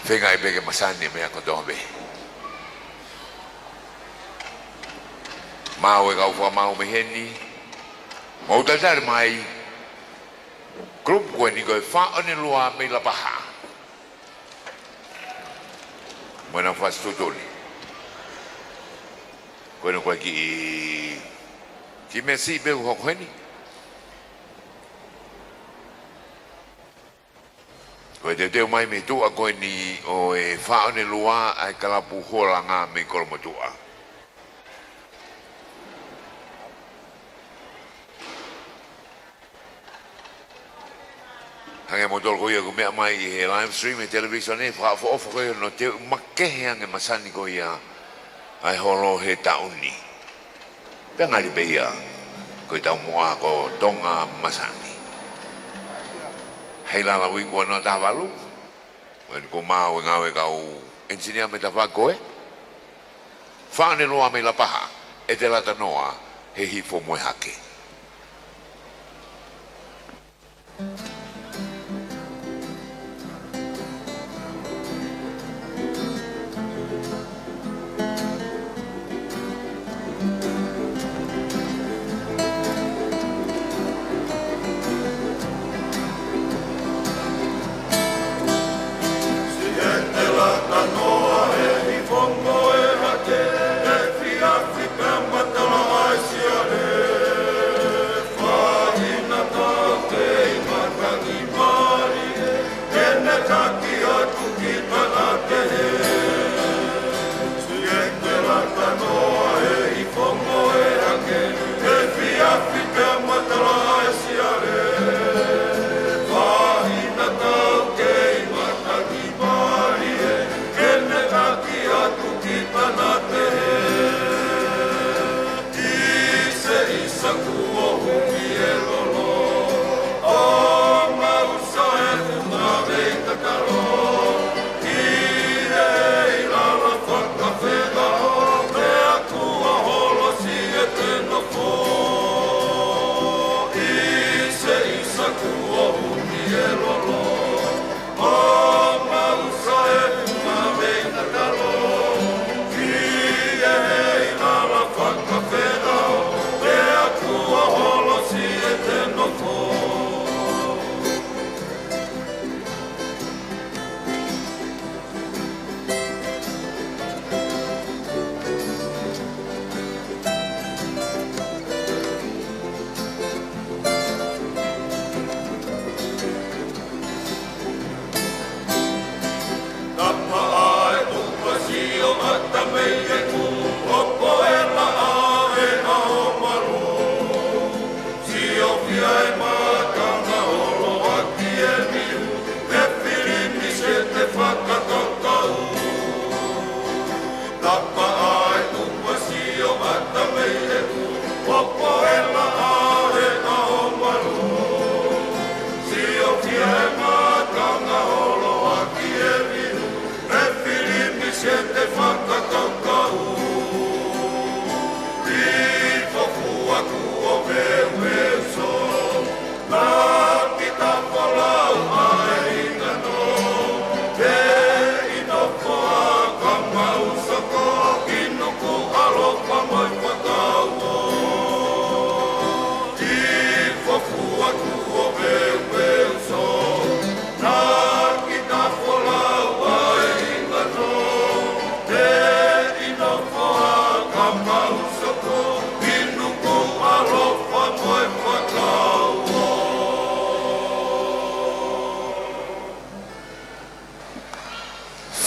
feingaʻi pē ke masani meʻa kotoa pē. Maʻu e kau fakamaau mei heni, mou talitali mai, group ko eni ko e Faʻonelua mei Lapaha. Mo ʻena fasi tutuni. Ko ena ko e kiʻi, kiʻi meʻa siʻi pē ʻoku hoko heni. Ko e teuteu mai mei tuʻa ko eni ʻo e Faʻonelua ʻa e kalapu Hualanga mei Kolomotuʻa. Hangē mo tolo ko ia ʻoku meʻa mai ʻi he live stream he television ē, fakaʻofoʻofa ko ia hono teu makehe ange masani ko ia ʻa e holo he taʻu ni. Pea ngali pē ia, ko e taumuʻa ko Tonga Masani. Heilala uike ua noa taha valu. Ko eni ko e maʻu e ngāue kau engineer mei tafaʻaki ko ē. Faʻonelua mei Lapaha, ʻe te lata noa he hifo mo e hake.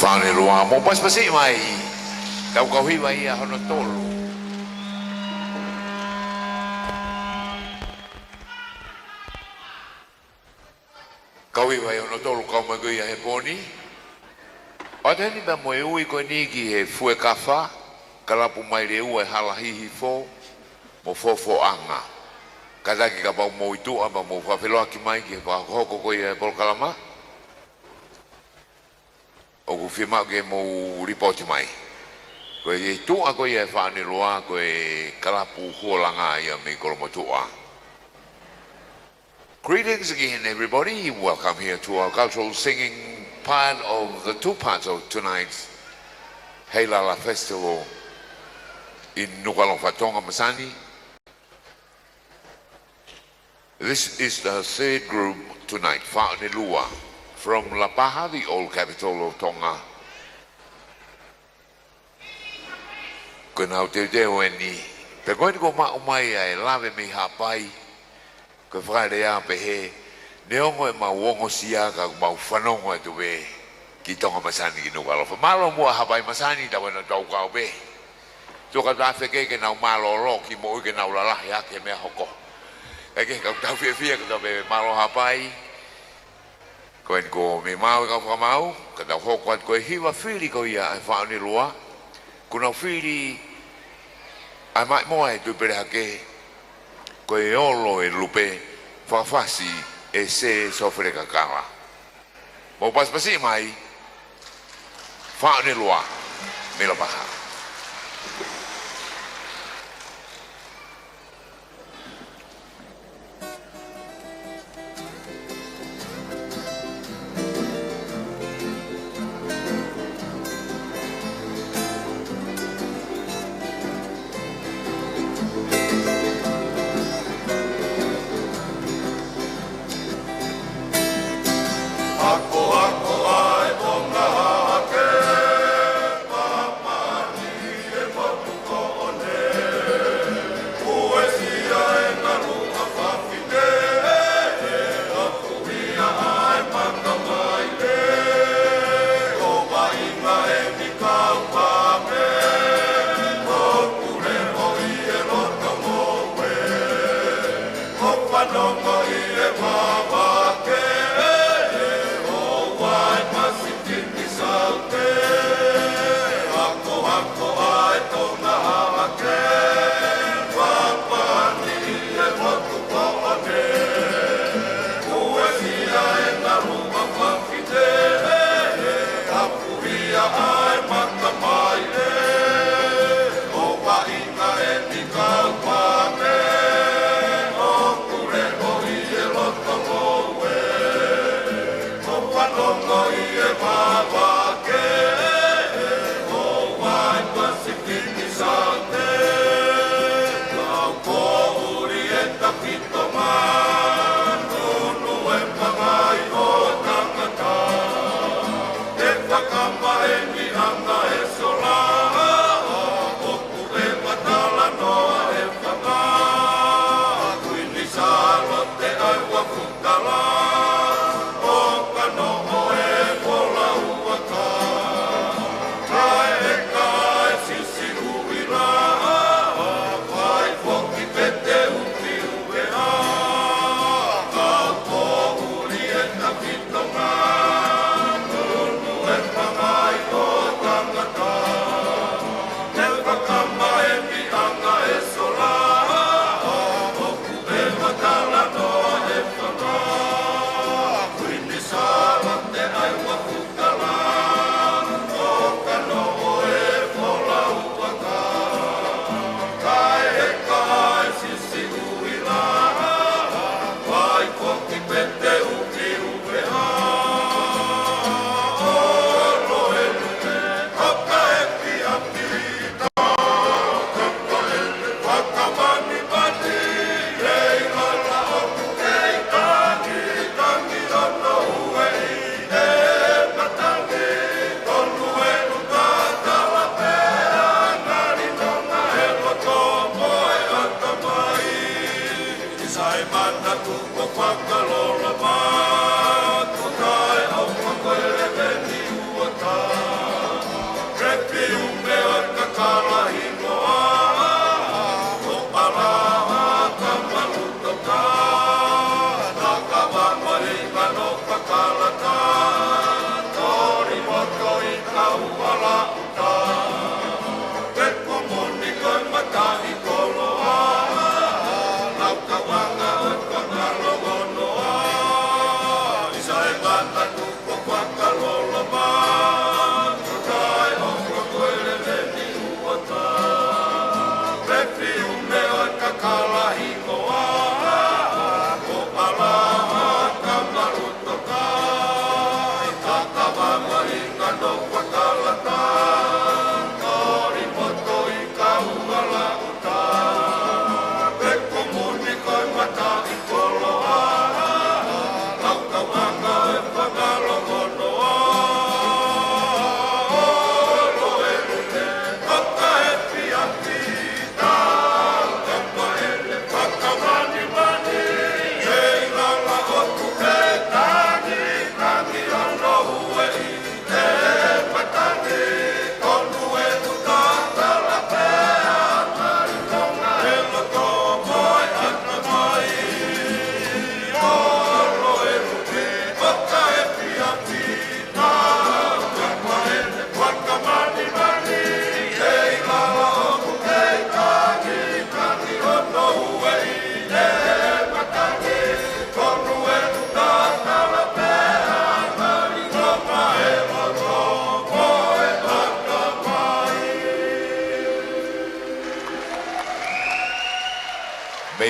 Faʻu ʻe lua, mou pasipasi mai. Tau kau hiva ia hono tolu. Kau hiva ia hono tolu, kau mai ko ia he pō ni. ʻOatu heni pea mo e ui ko eni ki he Fuekafa, kalapu mai Leua ʻe Hala Hihifo mo Fofoʻanga. Kātaki kapau mou ʻi tuʻa pea mou fakafeʻiloaki mai ki he fakahoko ko ia e polokalama. ʻOku fiemaʻu ke mou lipooti mai. Ko e tuʻa ko ia e Faʻu ʻe lua, ko e kalapu Huolanga ia mei Kolomotuʻa. Greetings again, everybody. Welcome here to our cultural singing part of the two parts of tonight's Heilala Festival in Nukuʻalofa, Tonga Masani. This is the third group tonight, Faʻu ʻe lua, from Lapaha, the old capital of Tonga. Ko ʻenau teuteu eni, pea ko eni kuo maʻu mai ʻa e lave mei Haʻapai, ko e fakalea pehē, neongo ʻemau ongosia ka mau fanongo atu pē ki Tonga Masani ki Nukuʻalofa. Mālō muʻa Haʻapai Masani, tau ena tau kau pē. Tuku atu ʻa e fekau ke nau mālōlō ki moʻui ke nau lalahi hake meʻa hoko. Kae kehe ka tau fiefia ka tau pehē mālō Haʻapai. Ko eni kuo mei maʻu e kau fakamaau, ka tau hoko atu ko e hiva fili ko ia ʻa e Faʻu ʻe lua. Kuo nau fili ʻa e maʻimoa ʻe Tuʻipelehake, ko e Olo ʻe Lupe, fakafasi ʻe Sē Sofele Kakala. Mou pasipasi mai, Faʻu ʻe lua, mei Lapaha.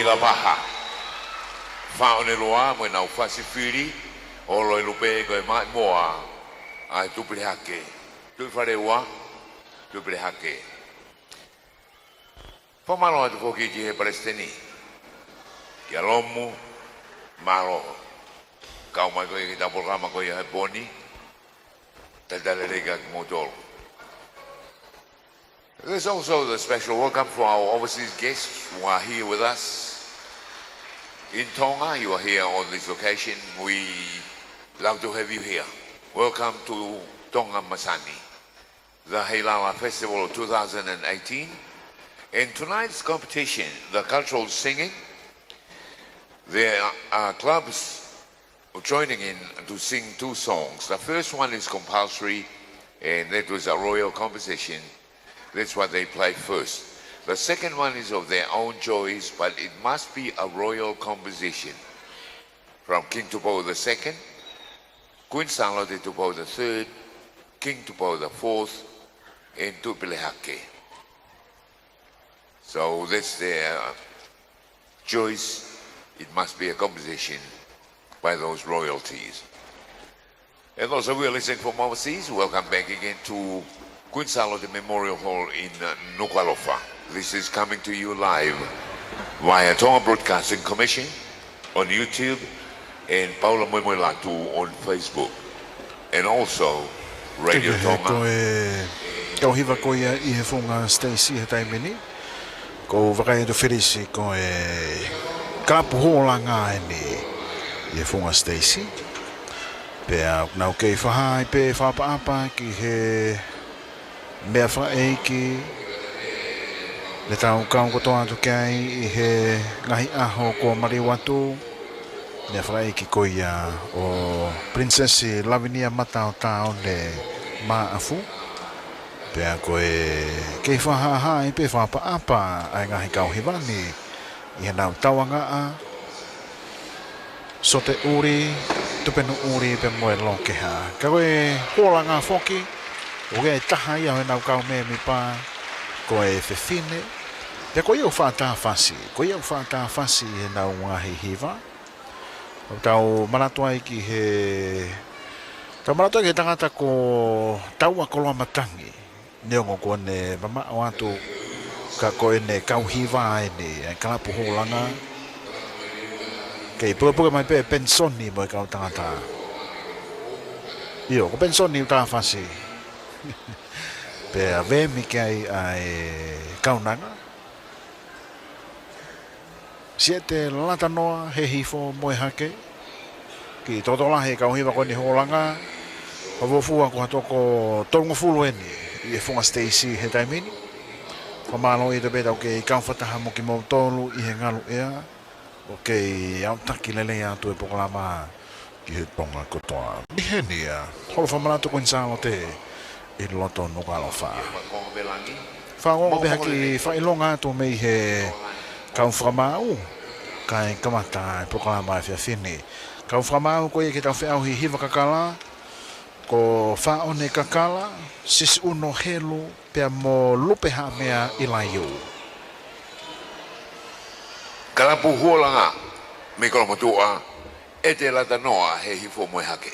Lapaha. Faʻo ne loa mo e nau fasi fili, ʻo loi lupe ko e maʻimoa ʻa e Tuʻipelehake. Tuʻifaleua, Tuʻipelehake. Fakamālō atu foki ki he palesiteni, kia Lomu, mālō. Kau mai ko ia ki he polokalama ko ia he pō ni, talitali lelei kia kimoutolu. There's also the special welcome for our overseas guests who are here with us in Tonga. You are here on this occasion. We love to have you here. Welcome to Tonga Masani, the Heilala Festival of two thousand and eighteen. In tonight's competition, the cultural singing, there are clubs joining in to sing two songs. The first one is compulsory, and that was a royal composition. That's what they play first. The second one is of their own choice, but it must be a royal composition. From King Tupou the second, Queen Sālote Tupou the third, King Tupou the fourth, and Tuʻipelehake. So that's their choice. It must be a composition by those royalties. And those of you listening from overseas, welcome back again to Queen Sālote Memorial Hall in, uh, Nukuʻalofa. This is coming to you live via Tonga Broadcasting Commission on YouTube and Paula Moemoelatu on Facebook. And also Radio Tonga. Ko e kau hiva ko ia ʻi he funga siteisi he taimi ni. Ko e vakai atu felisi ko e kalapu Hūlanga eni ʻi he funga siteisi. Pea ʻoku nau kei fakahā ai pē fakaʻapaʻapa ki he meʻa fakaʻeiki ne tau kau kotoa atu ki ai ʻi he ngaahi ʻaho kuo maliu atu. Meʻa fakaʻeiki ko ia ʻo Pilinisesi Lavinia Mataʻotaone Maʻafu. Pea ko e kei fakahāhā ai pē fakaʻapaʻapa ʻa e ngaahi kau hiva ni ʻi heʻenau tauangaʻa, sote ʻuli, tupenu ʻuli pea mo e lokeha. Ka ko e Hūlanga foki, ʻoku ʻi ai e taha ia ʻo ʻenau kau mēmipa, ko e fefine. Pea ko ia ʻoku fakatāfasi, ko ia ʻoku fakatāfasi ʻi heʻenau ngaahi hiva. ʻOku tau manatu ai ki he, tau manatu ai ki he tangata ko Taua Koloamatangi. Neongo kuo ne mamaʻo atu ka ko ʻene kau hiva eni ʻa e kalapu Hūlanga. Kei pukepuke mai pē ʻe Penisoni mo e kau tangata. ʻIo, ko Penisoni ʻoku tāfasi. Pea veemi ki ai ʻa e kaunanga. Siete Latanoa Hehifo Moehake. Kiʻi tokolahi e kau hiva ko eni Hūlanga. Fakafuofua ko ha toko tolungofulu eni ʻi he funga siteisi he taimi ni. Fakamālō ʻi he tau pē tau kei kau fakataha mo kimoutolu ʻi he ngaluʻea. ʻOku kei aʻutaki lelei atu e polokalama ki he Tonga kotoa. Ni heni ia, holo fakamanatu Kuini Sālote ʻi loto Nukuʻalofa. Fakaongo pē ha kiʻi fakaʻilonga atu mei he kau fakamaau, kae kamata e polokalama efiafi ni. Kau fakamaau ko ia ki heʻetau feʻauhi hiva kakala, ko Faʻone Kakala, Sisiʻuno Helu, pea mo Lupe Haʻamea ʻIlaiū. Kalapu Hūlanga mei Kolomotuʻa, ʻEte Latanoa Hehifo Moehake.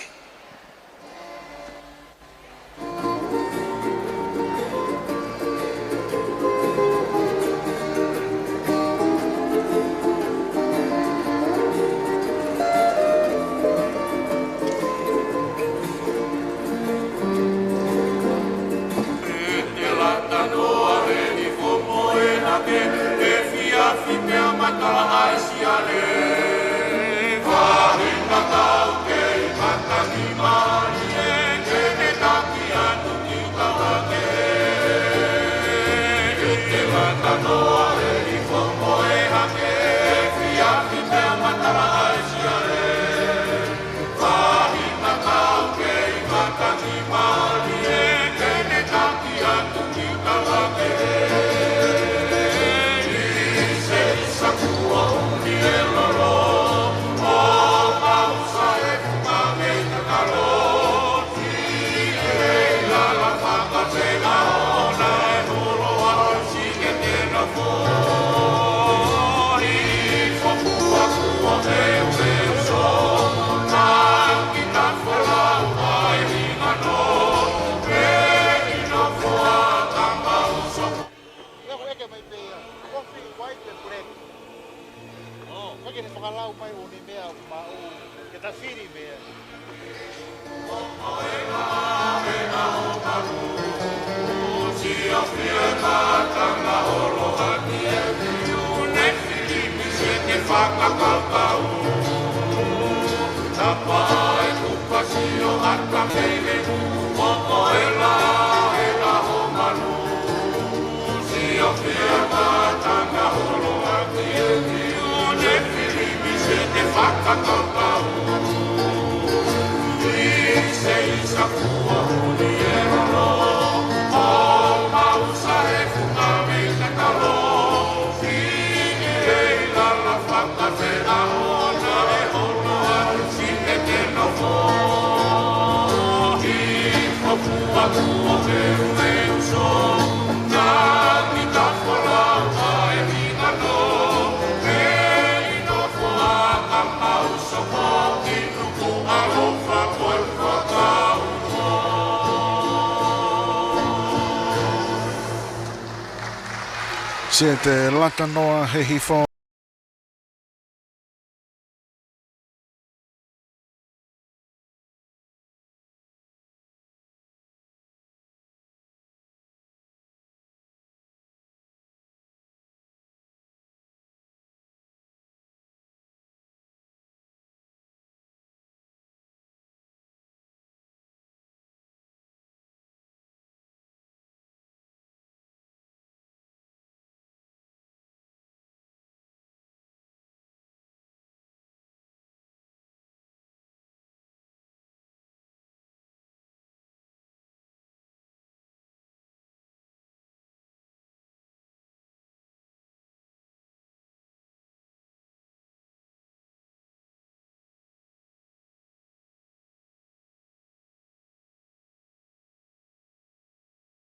Siʻete lata noa he hifo.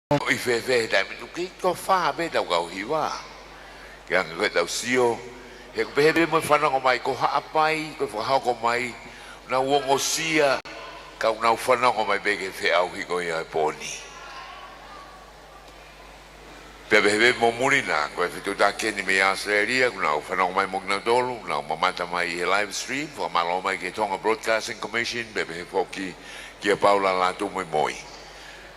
ʻOku ʻi fēfē he taimi ni? Ko e fā pē ʻetau kau hiva. Ke hangē ko ʻetau sio, he ʻoku pehē pē mo e fanongo mai ko Haʻapai, ko e fakahoko mai, nau ongosia, ka ʻoku nau fanongo mai pē ki he feʻauhi ko ia ʻo e pō ni. Pea pehē pē mo Mulina, ko e fetuʻutaki eni mei ʻAositelēlia, ʻoku nau fanongo mai mo kinautolu, nau mamata mai he live stream, fakamālō mai ki he Tonga Broadcasting Commission, pea pehē foki kia Paula Lātūmoimoi.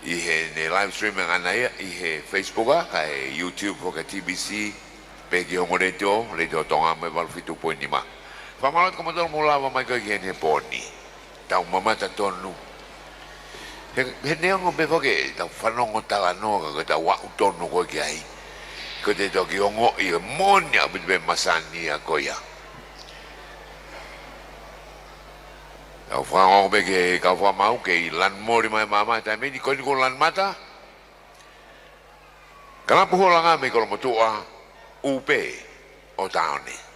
ʻI heʻene live stream ʻa ʻana ia, ʻi he Facebook ʻa, kae YouTube foki ʻa T B C, pea ki he ongo letiō, Letiō Tonga mo e valu fitu poini nima. Fakamālō atu kia moutolu mou lava mai ko ē ki heni he pō ni. Tau mamata tonu. He, he neongo pē foki ʻetau fanongo talanoa ka ko ʻetau aʻu tonu ko ē ki ai, ko ʻete toki ongoʻi ʻoku moʻoni ʻaupito pē e masani ia ko ia. Tau fakaongo pē ki he kau fakamaau kei lanu moli mai māmani he taimi ni, ko eni kuo lanu mata. Kalapu hū ʻo langa mei Kolomotuʻa, ʻū pē ʻo taone.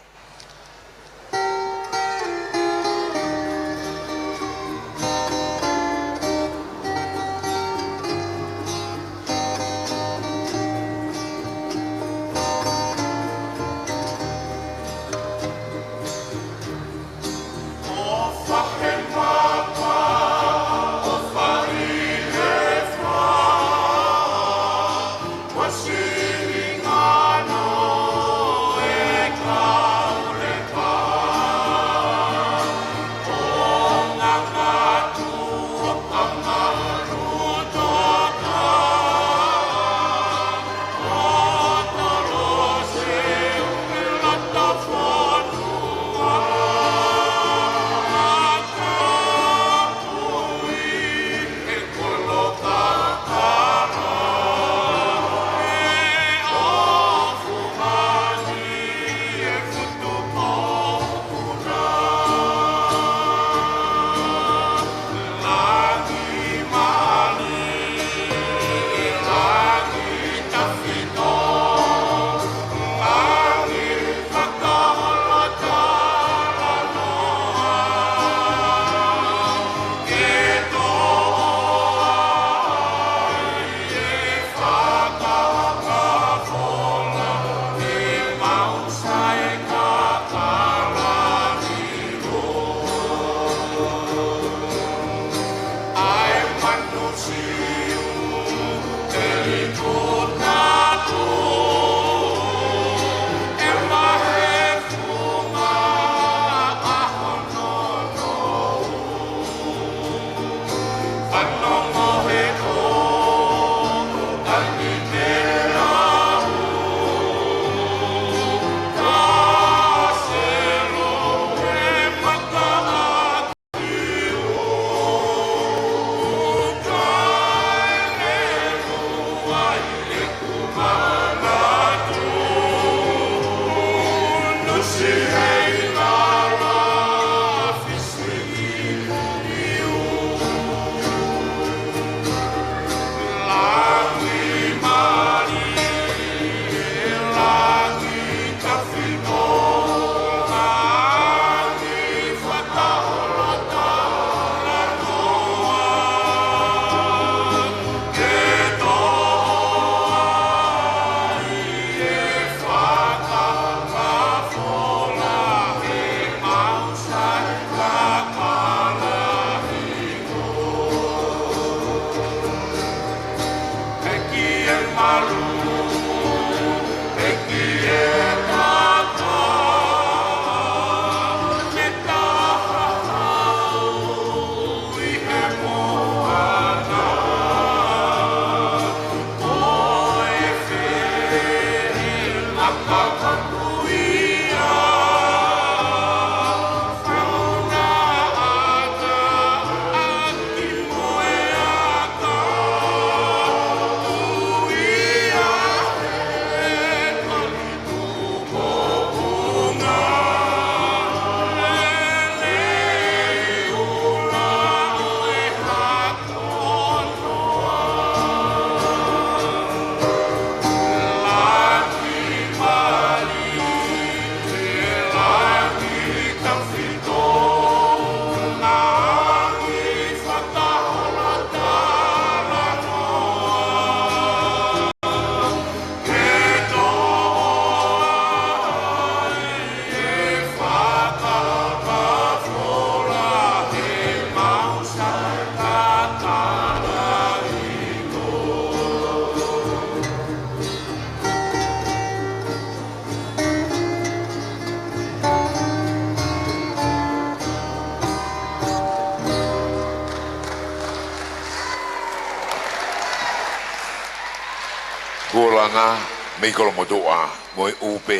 Kuo langa mei Kolomotuʻa mo e ʻū pē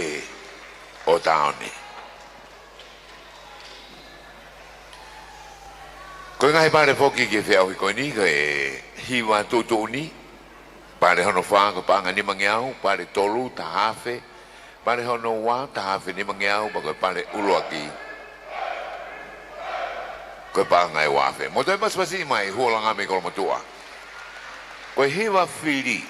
ʻo Taone. Ko e ngaahi pale foki ki he feʻauhi ko eni, ko e hiva tuʻutuʻuni, pale hono fā ko e paʻanga nimangeau, pale tolu taha afe, pale hono ua taha afe nimangeau, pea ko e pale ʻuluaki ko e paʻanga ʻe ua afe. Mou toe pasipasi mai, Huolanga mei Kolomotuʻa. Ko e hiva fili,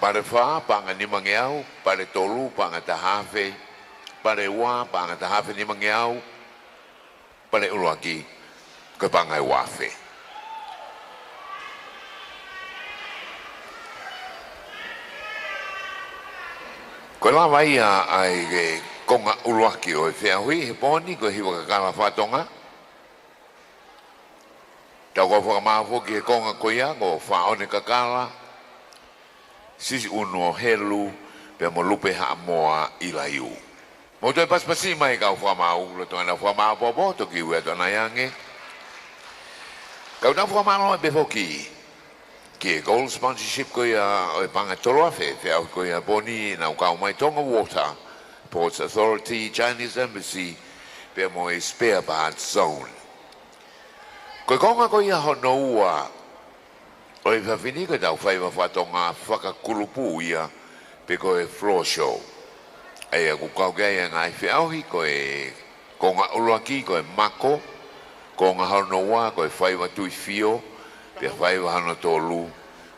pale fā paʻanga nimangeau, pale tolu paʻanga taha afe, pale ua paʻanga taha afe nimangeau, pale ʻuluaki ko e paʻanga ʻe ua afe. Ko e lava ia ʻa e konga ʻuluaki ʻo e feʻauhi he pō ni, ko e hiva kakala faka-Tonga. Tau kau fakamaʻu foki he konga ko ia ko Faʻone Kakala, Sisi ʻUnuʻohelu, pea mo Lupe Haʻamoa ʻIlaiū. Mou toe pasipasi mai kau fakamaʻu, lolotonga ʻenau fakamāʻopoʻopo, toki ui atu ʻanai ange. Kau tau fakamālō pē foki ki he gold sponsorship ko ia ʻo e paʻanga tolu afe, feʻauhi ko ia pō ni, ʻenau kau mai Tonga Water, Ports Authority, Chinese Embassy, pea mo e Spare Parts Zone. Ko e konga ko ia hono ua ʻo e efiafi ni ko ʻetau faiva faka-Tonga fakakulupu ia pe ko e floor show. ʻA ia ʻoku kau ki ai ʻa e ngaahi feʻauhi ko e konga ʻuluaki ko e mako, konga hono ua ko e faiva tuifio, pea faiva hono tolu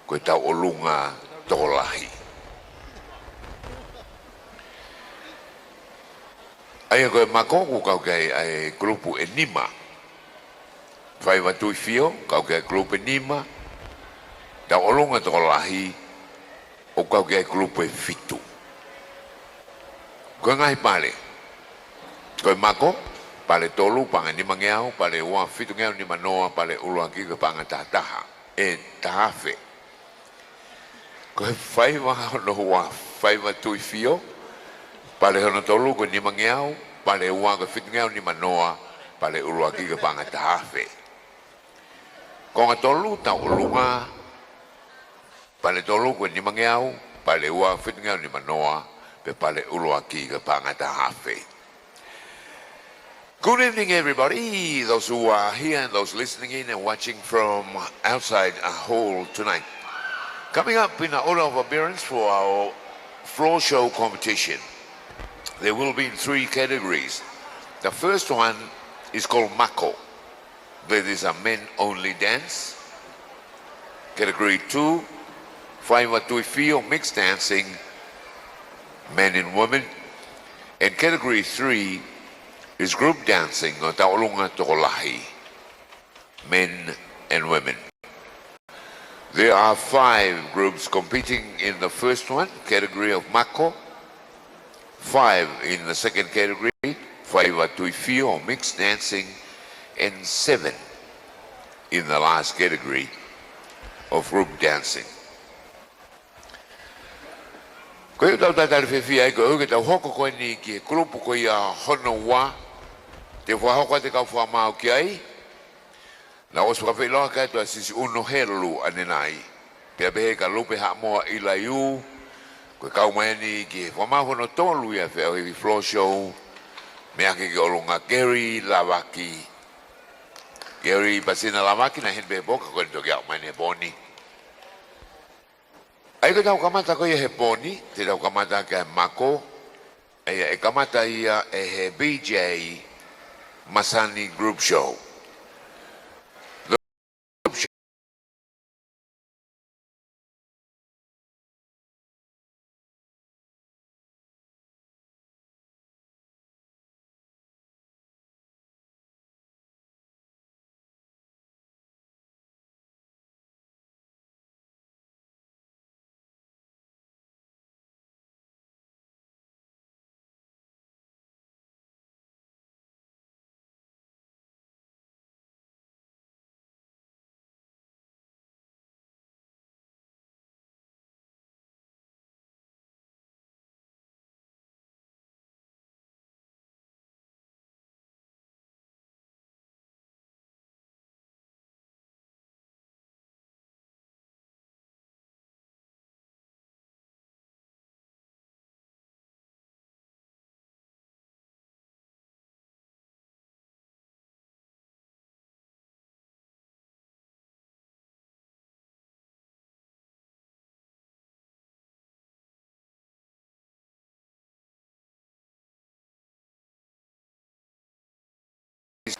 ko e tauʻolunga tokolahi. ʻA ia ko e mako ʻoku kau ki ai ʻa e kulupu ʻe nima. Faiva tuifio, kau ki ai kulupu ʻe nima. Tauʻolunga tokolahi, ʻoku kau ki ai kulupu ʻe fitu. Ko e ngaahi pale. Ko e mako, pale tolu, paʻanga nimangeau, pale ua, fitungeau nimanoa, pale ʻuluaki ko e paʻanga taha taha, ʻe taha afe. Ko e faiva hono ua, faiva tuifio, pale hono tolu ko e nimangeau, pale ua ko e fitungeau nimanoa, pale ʻuluaki ko e paʻanga taha afe. Konga tolu tauʻolunga, pale tolu ko e nimangeau, pale ua fitungeau nimanoa, pea pale ʻuluaki ko e paʻanga taha afe. Good evening, everybody, those who are here and those listening in and watching from outside our hall tonight. Coming up in our order of appearance for our floor show competition, there will be three categories. The first one is called Mako. That is a men-only dance. Category two, Faiva Tuifio, mixed dancing, men and women. And category three is group dancing, ʻo e tauʻolunga tokolahi, men and women. There are five groups competing in the first one, category of Mako, five in the second category, Faiva Tuifio, mixed dancing, and seven in the last category of group dancing. Pea ʻoku tau talitali fiefia ai koeʻuhi ke tau hoko ko eni ki he kulupu ko ia hono ua, te u fakahoko atu e kau fakamaau ki ai. Naʻe ʻosi fakafeʻiloaki atu ʻa Sisi ʻUno Helu ʻanenai. Pea pehē kia Lupe Haʻamoa ʻIlaiū, ko e kau mai eni ki he fakamaau hono tolu ia ʻo e Floor Show, meʻa ki ʻolunga, Gary Lavaki. Gary Pasina Lavaki, naʻe heni pē he pō ka ko eni toki aʻu mai eni he pō ni. ʻA ia ko ʻetau kamata ko ia he pō ni, te tau kamata ki he mako, ʻa ia ʻe kamata ia ʻe he B J Masani Group Show.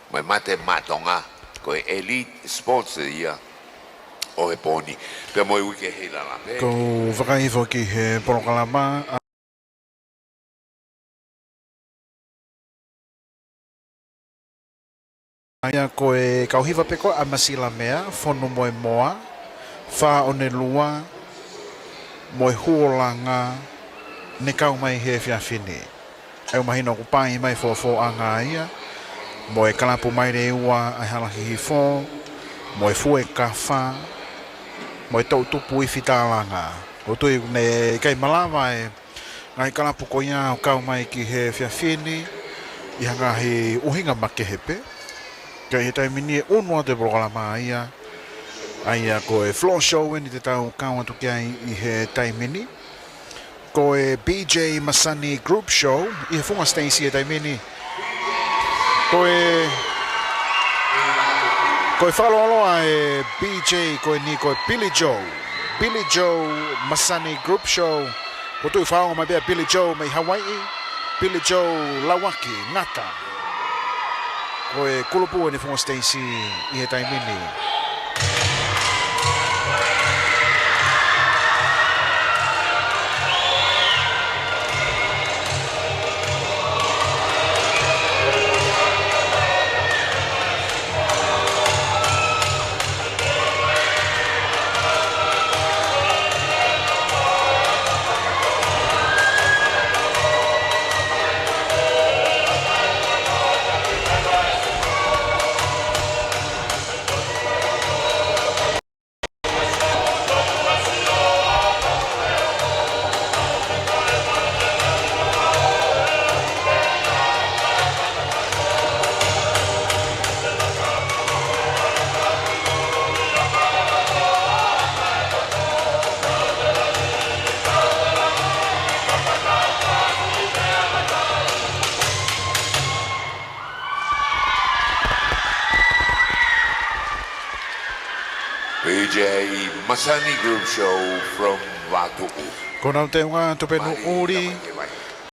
Mo e Mate Maʻa Tonga, ko e Elite Sports ia ʻo e pō ni. Pea mo e uike ʻe lala pē. Ko e fakahifo ki he polokalama ʻa ia ko e kau hiva pē ko ē ʻa Masila Mea, Fonu mo e Moa, Fā ʻo e Lua, mo e Huolanga, ne kau mai he efiafi ni. ʻOku mahino ʻoku pai mai fōfōʻanga ia, mo e kalapu Maileiua ʻa e Hala Hihifo, mo e Fuekafa, mo e Toʻutupu Ifi Talanga. ʻOku ou tui ʻoku ʻikai malava e ngaahi kalapu ko ia ʻo kau mai ki he efiafi ni ʻi ha ngaahi ʻuhinga makehe pē. Ka ʻi he taimi ni ʻe ʻunu atu e polokalama ia, ʻa ia ko e Floor Show eni te tau kau atu ki ai ʻi he taimi ni. Ko e B J Masani Group Show ʻi he funga siteisi he taimi ni. Ko e, ko e fakalōloa e B J ko eni ko e Billy Joe. Billy Joe Masani Group Show. ʻOku ou tui ʻoku faʻa ō mai pē ʻa Billy Joe mei Hawaiʻi. Billy Joe Lauaki Ngata. Ko e kulupu eni he funga siteisi ʻi he taimi ni. B J Masani Group Show from Vatuʻu. Ko honau teunga tupenu ʻuli,